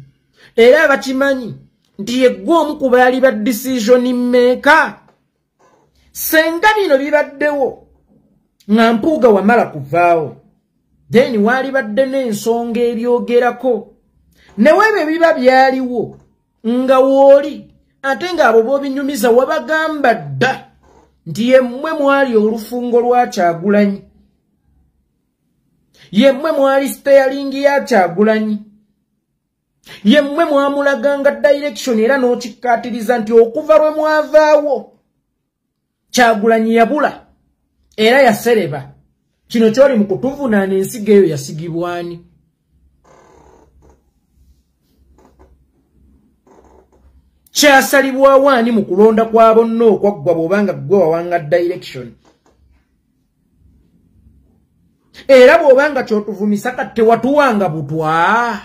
Speaker 14: Era bakimanyi nti ye ggwe omu ku baali ba decision maker. Senga bino bibaddewo nga Mpuuga wamala kuvaawo, then waalibadde n'ensonga ebyogerako. Ne webe biba byaliwo nga wooli, ate ng'abo b'obinyumiza wabagamba dda nti yemmwe mwali olufungo lwa Kyagulanyi, yemmwe mwali steering ya Kyagulanyi, yemmwe mwamulaganga direction, era n'okikkaatiriza nti okuva lwe mwavaawo Kyagulanyi yabula era yasereba. Kino kyoli mu kutuvunaana ensigo eyo yasigibwani? Kyasalibwawo ani mu kulonda kwa bonna okwaggwa bw'obanga ggwe wawanga direction? Era bw'obanga ky'otuvumisa kati tewatuwanga butwa.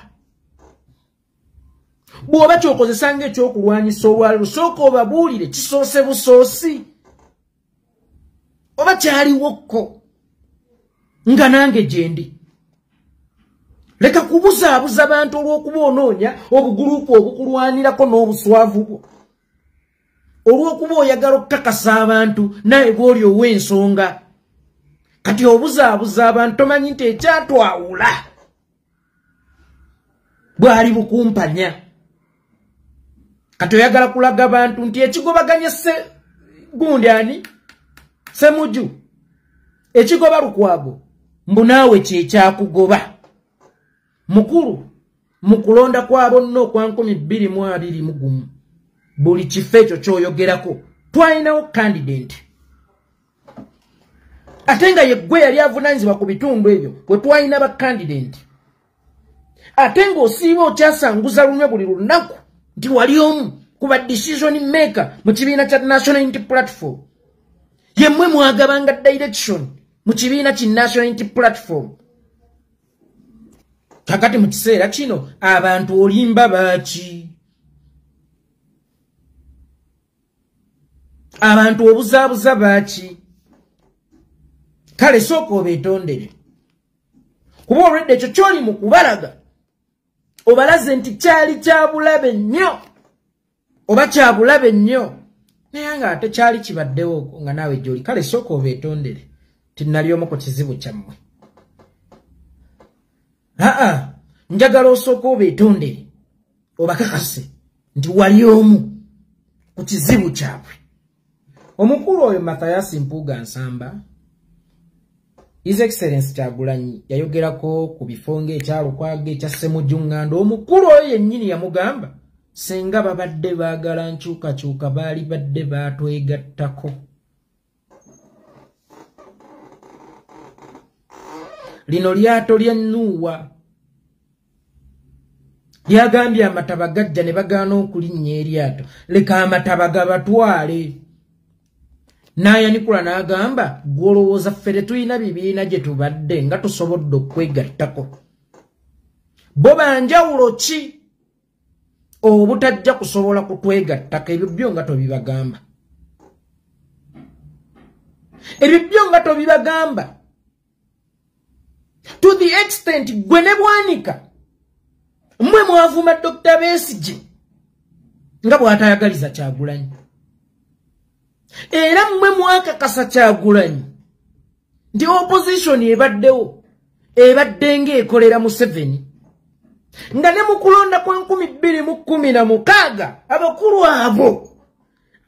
Speaker 14: Bw'oba ky'okozesa ng'ekyokulwanyisa olwaleero, sooka obabuulire kisoose busoosi oba kyaliwokko nga nange gye ndi. Leka kubuzaabuza bantu olw'okuba onoonya obugulupu obukulwanirako n'obuswavu bwo. Olw'okuba oyagala okukakasa abantu naye bw'oli ow'ensonga. Kati obuzaabuza abantu tomanyi nti ekyatwawula bwali bukumpanya. Kati oyagala kulaga bantu nti ekigobaganya gundi ani Ssemuju, ekigoba Lukwago, mbu naawe kye kyakugoba. Mukulu mu kulonda kwa bonna okwa 2021, buli kifo ekyo ky'oyogerako twalinawo candidate, ate nga ye ggwe yali avunaanyizibwa ku bitundu ebyo bwe twalina ba candidate, ate ng'osiiba okyasanguza lunywe buli lunaku nti wali omu ku ba decision maker mu kibiina kya National Unity Platform. Ye mmwe mwagabanga direction mu kibiina ki National Unity Platform. Kakati mu kiseera kino abantu olimba baaki? Abantu obuzaabuza baaki? Kale sooka obeetondere, kuba olwedde ekyo ky'oli mu kubalaga obalaze nti kyali kya bulabe nnyo oba kya bulabe nnyo, naye nga ate kyali kibaddewo nga naawe gy'oli. Kale sooka obeetondere nti nali omu ku kizibu kyammwe. Aa, njagala osooka obeetondere obakakase nti wali omu ku kizibu kyabwe. Omukulu oyo Mathias Mpuuga Nsamba, His Excellency Kyagulanyi yayogerako ku bifo ng'ekya Lukwago, ekya Ssemujju Nganda. Omukulu oyo yennyini yamugamba singa babadde baagala nkyukakyuka baali badde baatwegattako. Lino lyato lya Nuuwa lyagambye amataba gajja ne bagaana okulinnya eryato, leka amataba gabatwale. N'ayanikula n'agamba gw'olowooza ffe tetulina bibiina gye tubadde nga tusobodde okwegattako. Bo banjawulo ki obutajja kusobola kutwegattako? Ebyo byo nga tobibagamba, ebyo byo nga tobibagamba. To the extent gwe ne Bwanika mmwe mwavuma Dr. Besigye nga bw'atayagaliza Kyagulanyi, era mmwe mwakakasa Kyagulanyi nti opposition ebaddewo ebadde ng'ekolera Museveni, nga ne mu kulonda kwa 2016 abakulu abo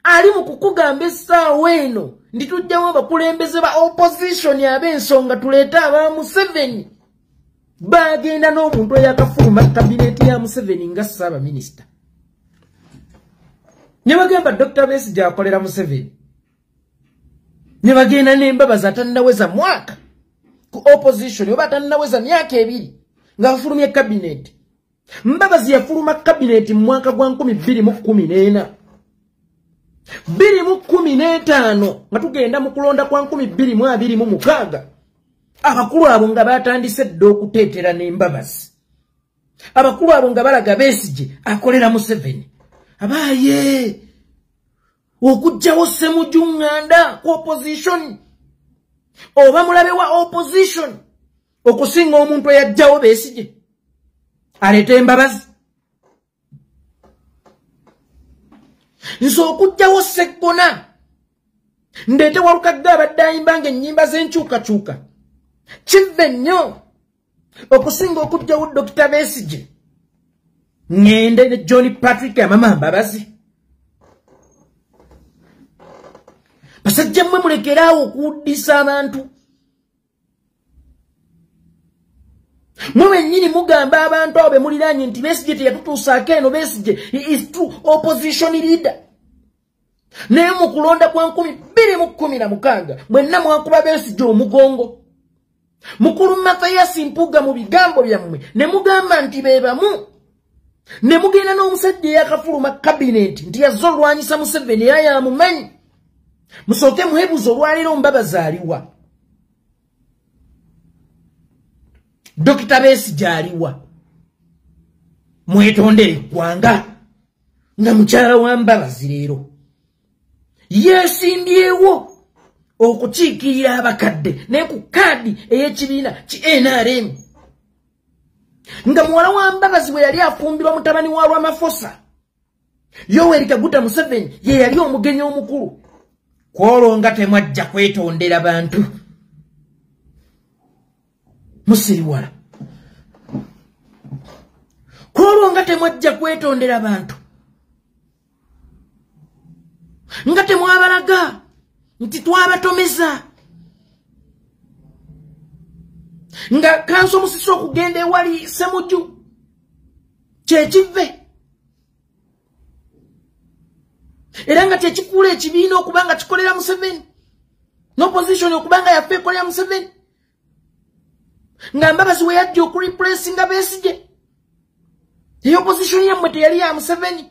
Speaker 14: ali mu kukugamba essaawa eno nti tujjamu abakulembeze ba opposition ab'ensonga tuleete aba Museveni. Bagenda n'omuntu eyakafuluma kabineeti ya Museveni nga ssaabaminisita, ne bagamba Dr. Besigye akolera Museveni, ne bagenda n'Embabazi atannaweza mwaka ku opposition oba atannaweza myaka 2 ng'afulumye kabineeti. Mbabazi yafuluma kabineeti mu mwaka gwa 2014, 2015 nga tugenda mu kulonda kwa 2026. Abakulu abo nga batandise dda okuteetera n'Embabazi, abakulu abo nga balaga Besigye akolera Museveni. Abaaye okuggyawo Ssemujju Nganda ku opposition oba mulabe wa opposition okusinga omuntu eyajjawo Besigye aleete Embabazi. Nze okuggyawo Sseggona ndeete Walukagga abadde ayimba ng'ennyimba z'enkyukakyuka kive nnyo okusinga okuggyawo Dr. Besigye ŋŋende ne John Patrick Amama Mbabazi. Basajja mmwe mulekeraawo okuwuddisa abantu. Mwe bennyini mugamba abantu abo be muliraanye nti Besigye teyatutuusaako eno, Besigye is true opposition leader. Naye mu kulonda kwa 2016 mwenna mwakuba Besigye omugongo. Mukulu Mathias Mpuuga mu bigambo byammwe ne mugamba nti be bamu, ne mugenda n'omusajja eyakafuluma kabineeti nti yazze olwanyisa Museveni era yamumanyi. Musooke muhebuze olwaleero Mbabazi aliwa, Dr. Besigye aliwa? Mwetondere eggwanga nga mukyala wa Mbabazi leero yeesimbyewo okukiikirira abakadde naye ku kaadi ey'ekibiina ki NRM. Nga muwala wa Mbabazi bwe yali afumbirwa mutabani wa Ramaphosa, Yoweri Kaguta Museveni ye yali omugenyi omukulu. Kwolwo nga temwajja kwetondera bantu. Musiriwala. Kwolwo nga temwajja kwetondera bantu. Nga temwabalaga nti twabatomeza. Nga kanso Musisi okugenda ewali Ssemujju kyekive. Era nga kyekikuula ekibiina okubanga kikolera Museveni, n'opposition okubanga yaffe ekolera Museveni. Nga Mbabazi we yajja okureplacinga Besigye, eyo opposition yammwe teyali ya Museveni.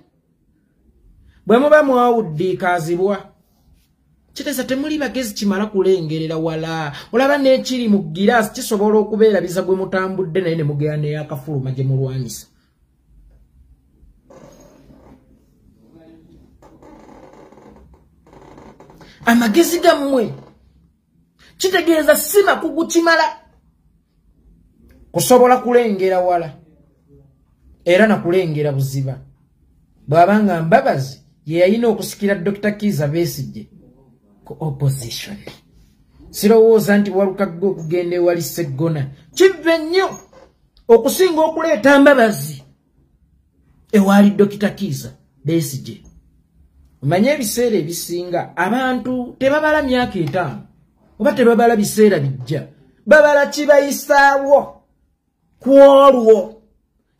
Speaker 14: Bwe muba mwawuddiikaazibwa, kitegeeza temuli bagezi kimala kulengerera wala. Olaba n'ekiri mu giraasi kisobola okubeerabiza gwe mutambudde naye ne mugenda n'eyakafuluma gye mulwanyisa. Amagezi gammwe kitegeeza si makugu kimala kusobola kulengera wala era na kulengera buziba. Bw'abanga Mbabazi ye yalina okusikira Dr. Kizza Besigye ku opposition. Sirowooza nti Walukagga okugenda ewali Sseggona kive nnyo okusinga okuleeta Mbabazi ewali Dr. Kizza Besigye. Omanye ebiseera ebisinga abantu tebabala myaka 5 oba tebabala biseera bijja, babala kibayisaawo ku olwo.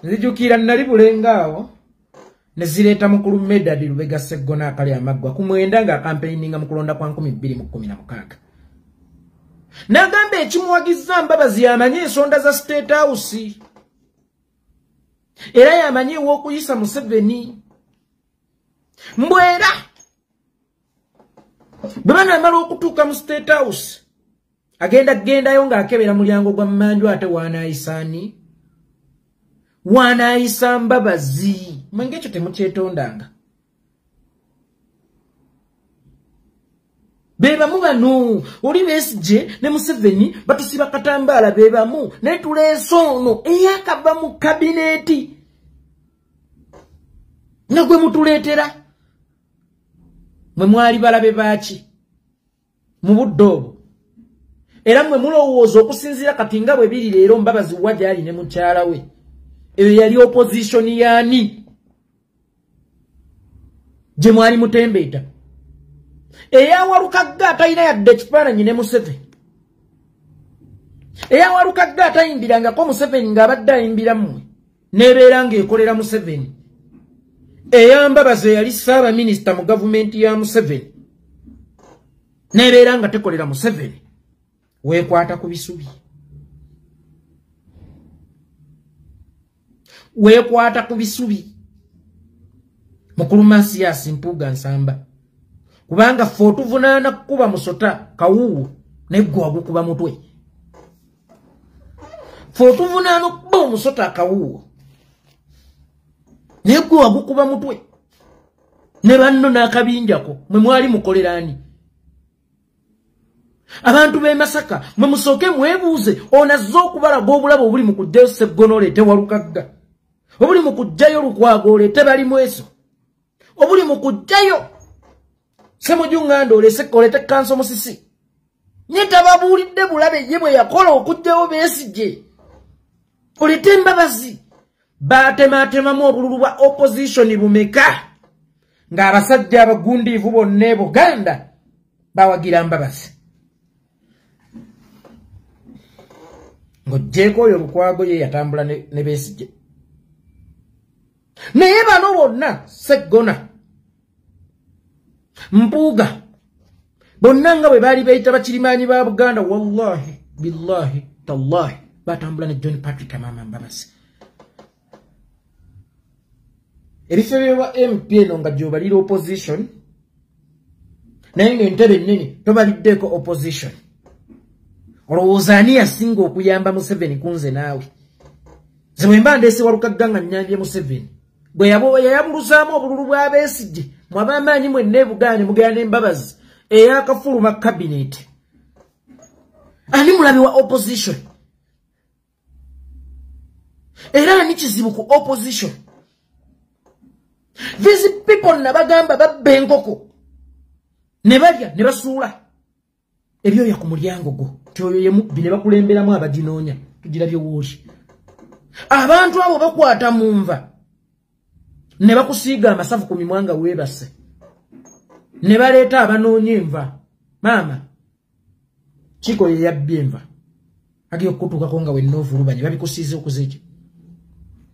Speaker 14: Nzijukira nali Bulenga awo ne zireeta mukulu Medard Lubega Sseggona akali amaggwa ku 9 nga akampeininga mu kulonda kwa 2016. N'agamba ekimuwagizza Mbabazi yamanyi ensonda za State House, era yamanyi ew'okuyisa Museveni. Mbwera bwe banaamala okutuuka mu State House agenda kugendayo ng'akebera mulyango gwa mmanju ate waanaayisa ani? Waanaayisa Mbabazi. Mwenge ekyo temukyetondanga. Be bamu bano oli Besigye ne Museveni batusiba katambaala, be bamu naye tuleese ono eyakava mu kabineeti nga gwe mutuleetera. Mwe mwali balabe baaki mu budde obwo? Era mmwe mulowooza okusinziira kati nga bwe biri leero Mbabazi wa gy'ali ne mukyala we, eyo yali opposition yaani gye mwali mutembeeta? Eya Walukagga atalina yadde ekifaananyi ne Museveni, eya Walukagga atayimbirangako Museveni ng'abadde ayimbira mmwe n'ebeera ng'ekolera Museveni, eya Mbabazi eyali ssaabaminisita mu gavumenti ya Museveni n'ebeera nga tekolera Museveni. Weekwata ku bisubi, weekwata ku bisubi. Mukulu Mathias Mpuuga Nsamba, kubanga ffe otuvunaana kukuba musota kawuuwo naye ggwe wagukuba mutwe. Ffe otuvunaana okukuba omusota akawuuwo naye ggwe wagukuba mutwe ne banno n'akabinjako. Mwe mwali mukolera ani? Abantu b'e Masaka mwe musooke mwebuuze, ono azze okubalaga obulabo obuli mu kuggyayo Sseggona oleete Walukagga, obuli mu kuggyayo Lukwago oleete Balimweso, obuli mu kuggyayo Ssemujju Nganda oleete Kanso Musisi. Nye tababuulidde bulabe ye bwe yakola okuggyayo Besigye oleete Mbabazi. Baatematemamu obululu bwa opposition bumeka ng'abasajja abagundiivu bonna e Buganda bawagira Mbabazi. Ng'oggyeeko oyo Lukwago ye yatambula ne Besigye, naye bano bonna Sseggona, Mpuuga, bonna nga bwe baali beeyita bakirimaanyi ba Buganda, wallahi billahi tallahi batambula ne John Patrick Amama Mbabazi. Ebifo bya MP eno nga gy'obalira opposition, naye ng'entebe ennene tobaliddeko opposition. Olowooza ani yasinga okuyamba Museveni kunze naawe? Nze bwe mba ndeese Walukagga nga nnyambye Museveni, bwe yayabuluzaamu obululu bwa Besigye, mwe ab'amaanyi mwenna e Buganda mugenda n'Embabazi eyakafuluma kabineeti. Ani mulabe wa opposition? Era ani kizibu ku opposition? These people nabagamba babba enkoko ne balya ne basuula ebyoya ku mulyango gwo, ti oyo ye mubbi, ne bakulemberamu abaginoonya. Tugirabye wooli. Abantu abo bakwata mu nva ne bakusiiga amasavu ku mimwa nga weebase, ne baleeta abanoonya enva. Maama kiko ye yabbye enva, agenda okukutuukako nga wenna ovulubanye, babikusiize okuza ekyo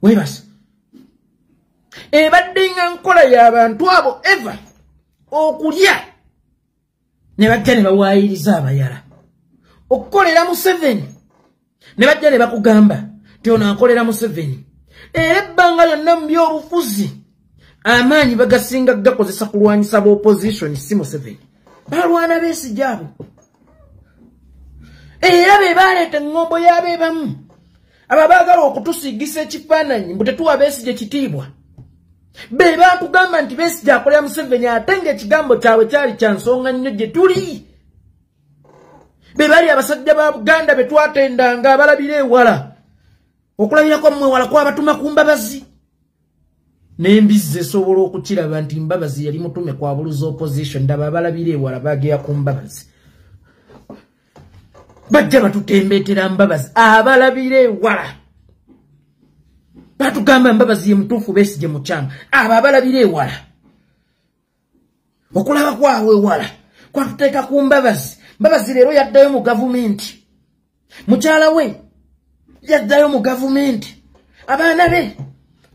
Speaker 14: weebase. Ebadde nga nkola y'abantu abo eva okulya ne bajja ne bawaayiriza abayala okukolera Museveni, ne bajja ne bakugamba nti ono akolera Museveni. Era ebbanga lyonna mu byobufuzi amaanyi bagasinga gakozesa kulwanyisa b'opposition, si Museveni. Balwana Besigye abo, era be baleeta eŋŋombo y'abeebamu abo abaagala okutusiigisa ekifaananyi mbu tetuwa Besigye kitiibwa. Be batugamba nti Besigye akolera Museveni, ate ng'ekigambo kyabwe kyali kya nsonga nnyo gye tuli. Be bali abasajja ba Buganda be twatendanga abalabira ewala, okulabirako mmwe wala kwabatuma ku Mbabazi. N'embizzi esobola okukiraba nti Mbabazi yali mutume kwabuluza opposition. Ndaba abalabira ewala bageya ku Mbabazi, bajja batutembeetera Mbabazi. Abalabira ewala batugamba Mbabazi ye mutuufu, Besigye mukyamu. Abo abalabira ewala, okulaba kwabwe ewala kwatuteeka ku Mbabazi. Mbabazi leero yaddayo mu gavumenti, mukyala we yaddayo mu gavumenti, abaana be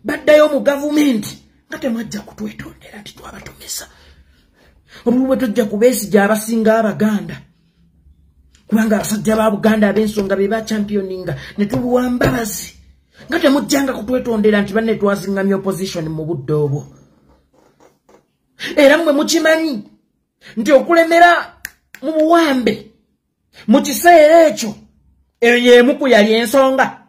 Speaker 14: baddayo mu gavumenti, nga temwajja kutwetondera nti twabatomesa. Obululu bwe tujja ku Besigye abasinga Abaganda, kubanga abasajja ba Buganda ab'ensonga be bachampioninga ne tubuwa Mbabazi, nga temujjanga kutwetondera nti banne twazingamya opposition mu budde obwo. Era mmwe mukimanyi nti okulemera mu buwambe mu kiseera ekyo, eyo y'emu ku yali ensonga.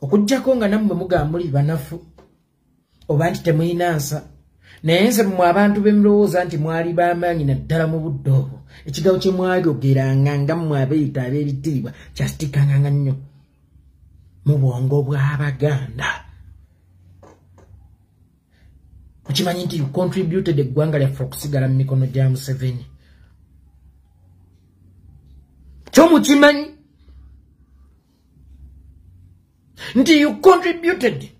Speaker 14: Okuggyako nga nammwe mugamba muli banafu oba nti temulina nsa, naye nze mmwe abantu be mulowooza nti mwali b'amaanyi naddala mu budde obwo, ekigambo kye mwayogeranga nga mmwe abeeyita ab'ebitiibwa kyasitikanganga nnyo mu bwongo bw'Abaganda. Mukimanyi nti you contributed eggwanga lyaffe okusigala mu mikono gya Museveni. Kyo mukimanyi nti you contributed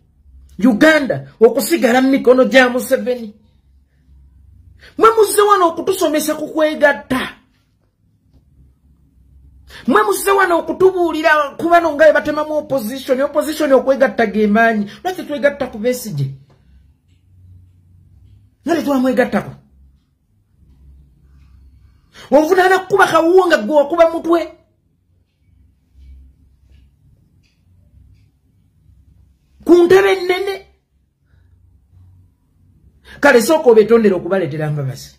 Speaker 14: Uganda okusigala mu mikono gya Museveni. Mwe muzze wano okutusomesa ku kwegatta, mwe muzze wano okutubuulira ku bano nga bwe batemamu opposition. Opposition okwegatta gemaanyi. Lwaki twegatta ku Besigye nga tetwamwegattako? Ovunaana kukuba kawuwo nga gwe wakuba mutwe. Ku ntebe ennene. Kale sooka obeetondere okubaleetera Mbabazi,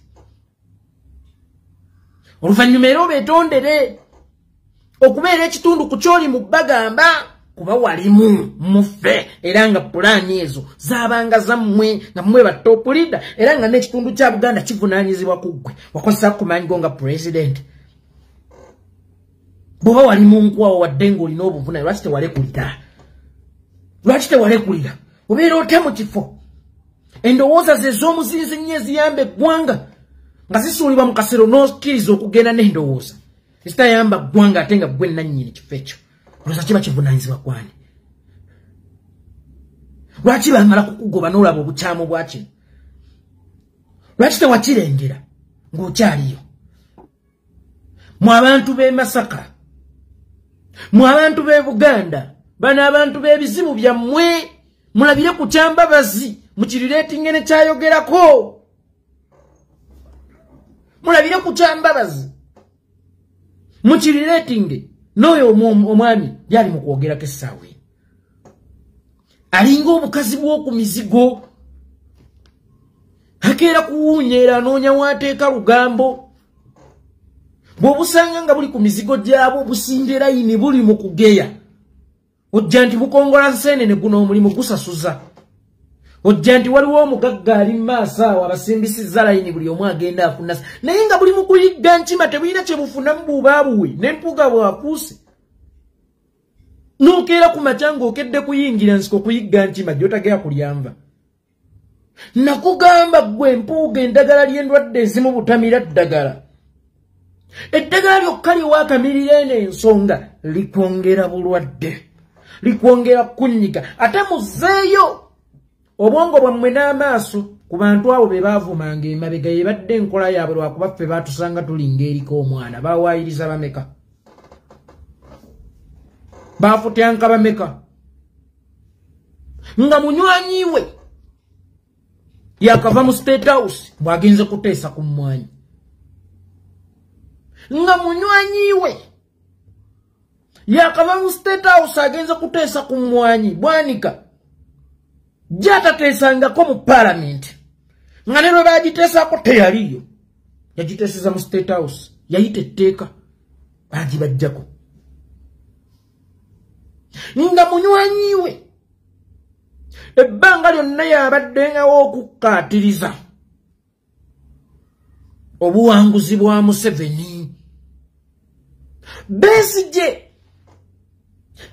Speaker 14: oluvannyuma era obeetondere okubeera ekitundu ku kyoli mu bagamba, kuba walimu muffe, era nga pulaani ezo zaabanga zammwe nga mmwe ba top leader, era nga n'ekitundu kya Buganda kivunaanyizibwa ku ggwe. Wakozesa ku maanyi go nga president. Bw'oba wali mu nkwawa wadde ng'olina obuvunane, lwaki tewalekulira? Lwaki tewalekulira? Obeera otya mu kifo endowooza ze ez'omuzinzi nnyo eziyamba eggwanga nga zisuulibwa mu kasero, n'okkiriza okugenda n'endowooza ezitayamba ggwanga, ate nga ggwe nannyini kifo ekyo? Olowooza kiba kivunaanyizibwa kwani? Lwaki bamala kukugoba n'olaba obukyamu bwa kino? Lwaki tewakirengera ng'okyaliyo? Mu abantu b'e Masaka, mu abantu b'e Buganda, bano abantu b'ebizibu byammwe mulabire ku kyambabazi, mukirireetinge ne kyayogerako. Mulabire ku kyambabazi, mukirireetinge n'oyo omwami byali mu kwogerako essaawa eno. Alinga obukazi bw'oku mizigo, akeera kuwuunyeera anoonya waateeka lugambo. Bw'obusanga nga buli ku mizigo gyabwo businga layini, buli mu kugeya, ojja nti bukongola nseenene, guno omulimu gusasuza. Ojja nti waliwo omugagga ali mu maaso awo abasimbisizza layini, buli omu agenda afuna, naye nga buli mu kuyigga nkima, tebulina kye bufunamu, bubaabuwe n'empuuga bwakuuse. N'okeera ku makya ng'okedde kuyingira nsiko kuyigga nkima gy'otagera kulyamba. Nakugamba ggwe Mpuuga eddagala ly'endwadde ezimu butamira ddagala. Eddagala lyokka lyewaakamirira eno ensonga likwongera bulwadde, likwongera kunyiga. Ate muzeeyo obwongo bwammwe n'amaaso ku bantu abo be baavumanga emabega, yebadde enkola yaabwe lwakuba ffe baatusanga tulinga eriko omwana. Baawaayiriza bameka? Baafutyanka bameka? Nga munywanyi we yakava mu State House bw'agenze kuteesa ku mmwanyi. Nga munywanyi we yakava mu State House agenze kuteesa ku mmwanyi Bwanika gy'atateesangako mu Parliament, nga ne lwe baagiteesaako teyaliyo, yagiteeseza mu State House, yayita etteeka baagibajjako. Nga munywanyi we ebbanga lyonna yabaddengawo okukkaatiriza obuwanguzi bwa Museveni. Besigye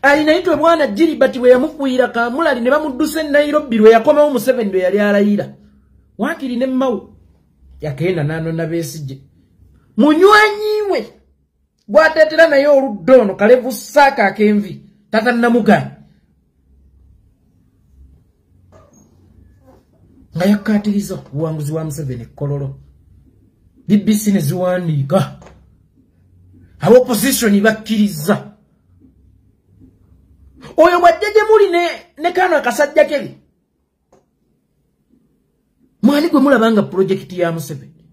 Speaker 14: alinaitwe bwana Gilbert bwe yamufuuyira Kamulali ne bamuddusa e Nairobi lwe yakomawo Museveni lwe yali alayira. Waakiri ne Mao yagenda n'anona Besigye. Munywanyi we bw'ateetera naye oludda ono kalevu saaka ak'envi tata Namugaana nga yakkaatiriza obuwanguzi bwa Museveni e Kololo. BBC ne ziwandiika, ab'opposition bakkiriza. Oyo bw'ajja gye muli ne kano akasajja ke, mwani gwe mulaba nga pulojekiti ya Museveni,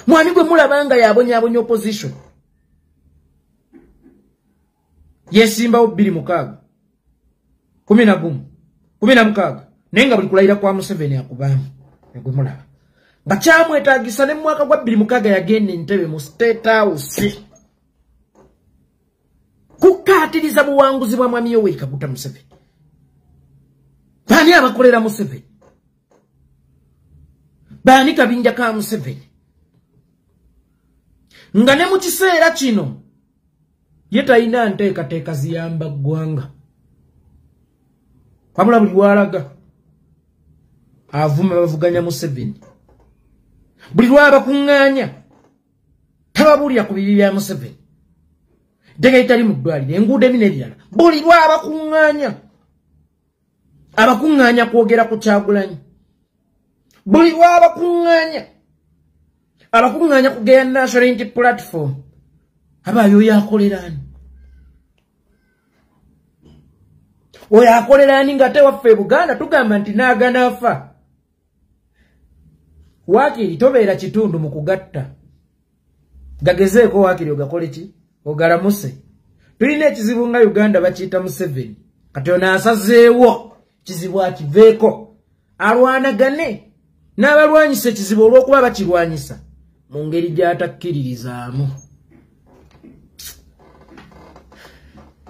Speaker 14: mwani gwe mulaba nga yabonyaabonya opposition. Yesimbawo 2006, 11, 16, naye nga buli kulayira kwa Museveni akubaamu gwe mulaba nga kyamwetaagisa. Ne mu mwaka gwa 2006 yagenda Entebbe mu State House kukkaatiriza buwanguzi bwa Mwami Yoweri Kaguta Museveni. Baani abakolera Museveni? Baani kabinja ka Museveni? Nga ne mu kiseera kino ye talina nteekateeka ziyamba ggwanga, wabula buli lw'alaga avuma bavuganya Museveni, buli lw'abakuŋŋaanya tababuulira ku bibi bya Museveni, ddagala litali mu ddwaliro, enguudo emi n'ebirala. Buli lw'abakuŋŋaanya abakuŋŋaanya kwogera ku Kyagulanyi, buli lw'abakuŋŋaanya abakuŋŋaanya kugeya National Unity Platform. Abaayo oyo akolera ani? Oyo akolera ani? Ng'ate waffe e Buganda tugamba nti n'aganaafa. Waakiri tobeera kitundu mu kugatta, gagezeeko waakiri ogakole ki? Ogalamuse. Tulina ekizibu nga Uganda bakiyita Museveni. Kati ono asazeewo kizibu akiveeko, alwanagane n'abalwanyisa ekizibu olw'okuba bakirwanyisa mu ngeri gy'atakkiririzaamu.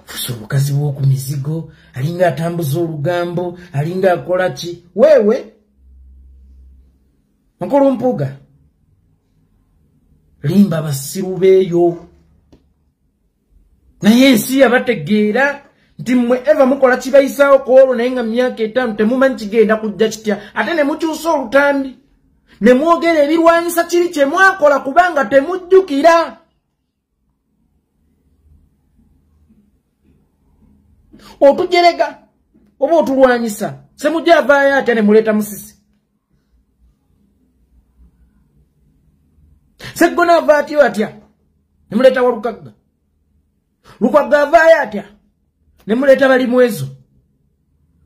Speaker 14: Fusa obukazi bw'oku mizigo, alinga atambuza olugambo, alinga akola ki? Weewe Mukulu Mpuuga, limba abasiru beeyo. Naye ensi yabategeera nti mmwe eva mukola kibayisaawo ku olwo, naye nga myaka 5 temumanyi kigenda kujja kitya, ate ne mukyusa olutambi ne mwogera ebirwanyisa kiri kye mwakola kubanga temujjukira. Otujerega oba otulwanyisa, Ssemujju avaayo atya ne muleeta Musisi? Sseggona ava atyo atya ne muleeta Walukagga? Lukwago avaayo atya ne muleeta Balimwezo?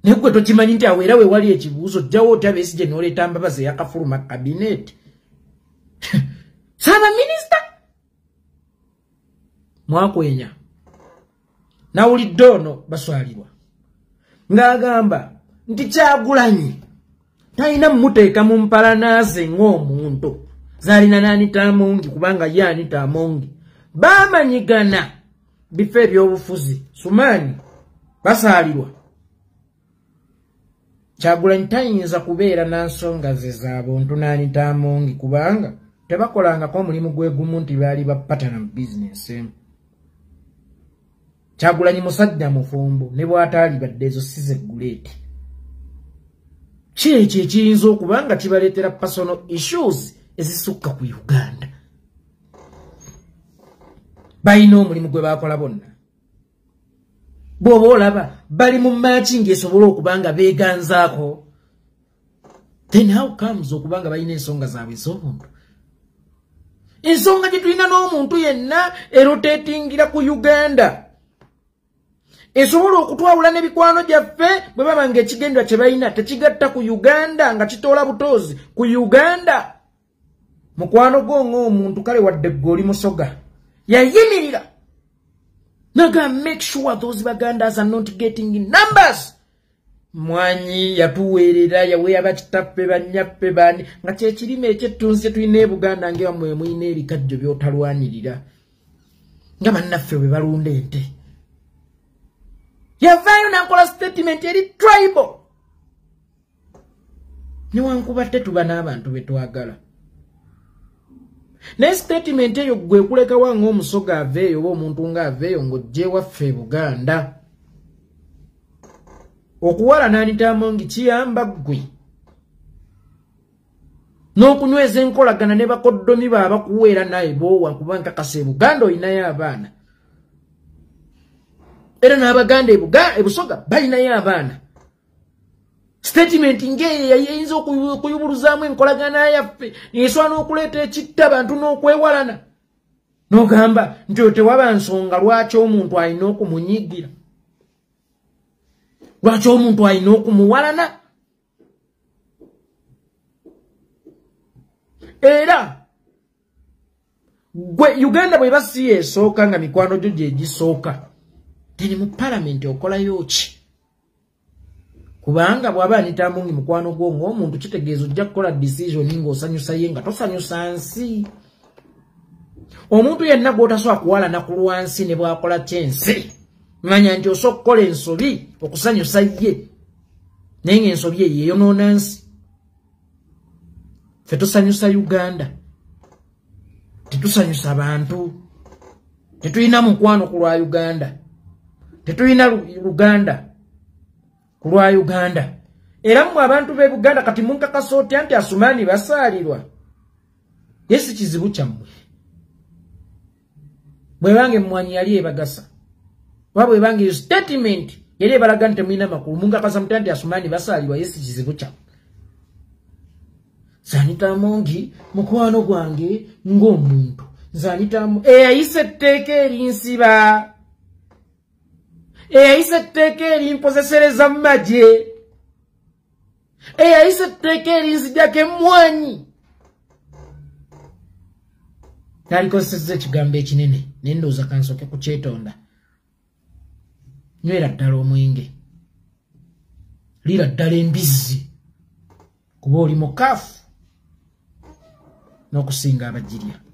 Speaker 14: Naye ggwe tokimanyi nti awo era we wali ekibuuzo, ojjawo otya Besigye n'oleeta Mbabazi eyakafuluma kabineeti? Ssaabaminisita mwakwenya. Nawulidde ono baswalirwa ng'agamba nti Kyagulanyi talina mmuteeka mu mpalana ze ng'omuntu zaalina n'Anita Amongi, kubanga ye Anita Amongi baamanyigana bifo ebyobufuzi. Sumaani basaalirwa, Kyagulanyi tayinza kubeera na nsonga ze za buntu n'Anita Amongi kubanga tebakolangako omulimu gwe gumu nti baali bapatana mu bizinesi emu. Kyagulanyi musajja mufumbo ne bw'ataali badde ezo si ze guleeti. Ki ekyo ekiyinza okuba nga kibaleetera personal issues ezisukka ku Uganda? Balina omulimu gwe bakola bonna. Bw'oba olaba bali mu matching esobola okuba nga beeganzaako, then how comes okuba nga balina ensonga zaabwe ez'obuntu? Ensonga gye tulina n'omuntu yenna erotatingira ku Uganda esobola okutwawula n'ebikwano gyaffe bwe baba ng'ekigendwa kye balina tekigatta ku Uganda, nga kitoola butoozi ku Uganda. Mukwano gwo ng'omuntu, kale wadde ggwe oli Musoga, yayimirira naga make sure those Bagandas are not getting in numbers. Mwanyi yatuweerera, yaweya bakitaffe, bannyaffe, bani, nga kyekirime ekyettunzi kye tulina e Buganda, ng'ewammwe mulina ebikajjo by'otalwanirira nga bannaffe bwe balunda ente. Yavaayo n'akola statement eri tribal, newankubadde tuba n'abantu be twagala. Naye statement eyo gwe kulekawa ng'Omusoga aveeyo oba omuntu ng'aveeyo ng'ojja ewaffe e Buganda. Okuwalana Anita Among kiyamba ggwe n'okunyweza enkolagana ne bakoddomi bo abakuweera naye boowa, kuba nkakasa e Buganda olinayo abaana, era n'Abaganda e Busoga balinayo abaana. Statement ng'eyo yayinza okuyubuluzaamu enkolagana yaffe, esobola n'okuleeta ekitta abantu n'okwewalana. N'ogamba nti oyo tewaba nsonga lwaki omuntu alina okumunyiigira, lwaki omuntu alina okumuwalana. Era gwe Uganda bw'eba si yeesooka nga mikwano gyo gye gisooka, then mu palamenti okolayo ki? Kubanga bw'aba Anita Among mukwano gwo ng'omuntu, kitegeeza ojja kukola decision ng'osanyusa ye nga tosanyusa nsi. Omuntu yenna gw'otasobola kuwalana ku lwansi ne bw'akola kyensi, manya nti osobola okukola ensobi okusanyusa ye, naye ng'ensobi eyo eyonoona nsi. Ffe tusanyusa Uganda, tetusanyusa bantu. Tetulina mukwano ku lwa Uganda, tetulina Luganda ku lwa Uganda. Era mmwe abantu b'e Buganda kati munkakasa otya nti Asumaani basaalirwa? Ye si kizibu kyammwe. Bwebanga emmwanyi yali ebagasa, oba bwebanga eyo statement yali ebalaga nti temulina makulu, munkakasa mutya nti Asumaani basaalirwa? Ye si kizibu kyammwe. Nze Anita Among mukwano gwange ng'omuntu, nze Anita Among eyayisa etteeka erinsiba, eyayisa etteeka erimpozesereza mu magye, eyayisa etteeka erinzijjako emmwanyi. Nalikozesezza ekigambo ekinene, naye ndowooza kansooke kukyetonda. Nywera ddala omwenge, liira ddala embizzi, kuba oli mukaafu n'okusinga abagirya.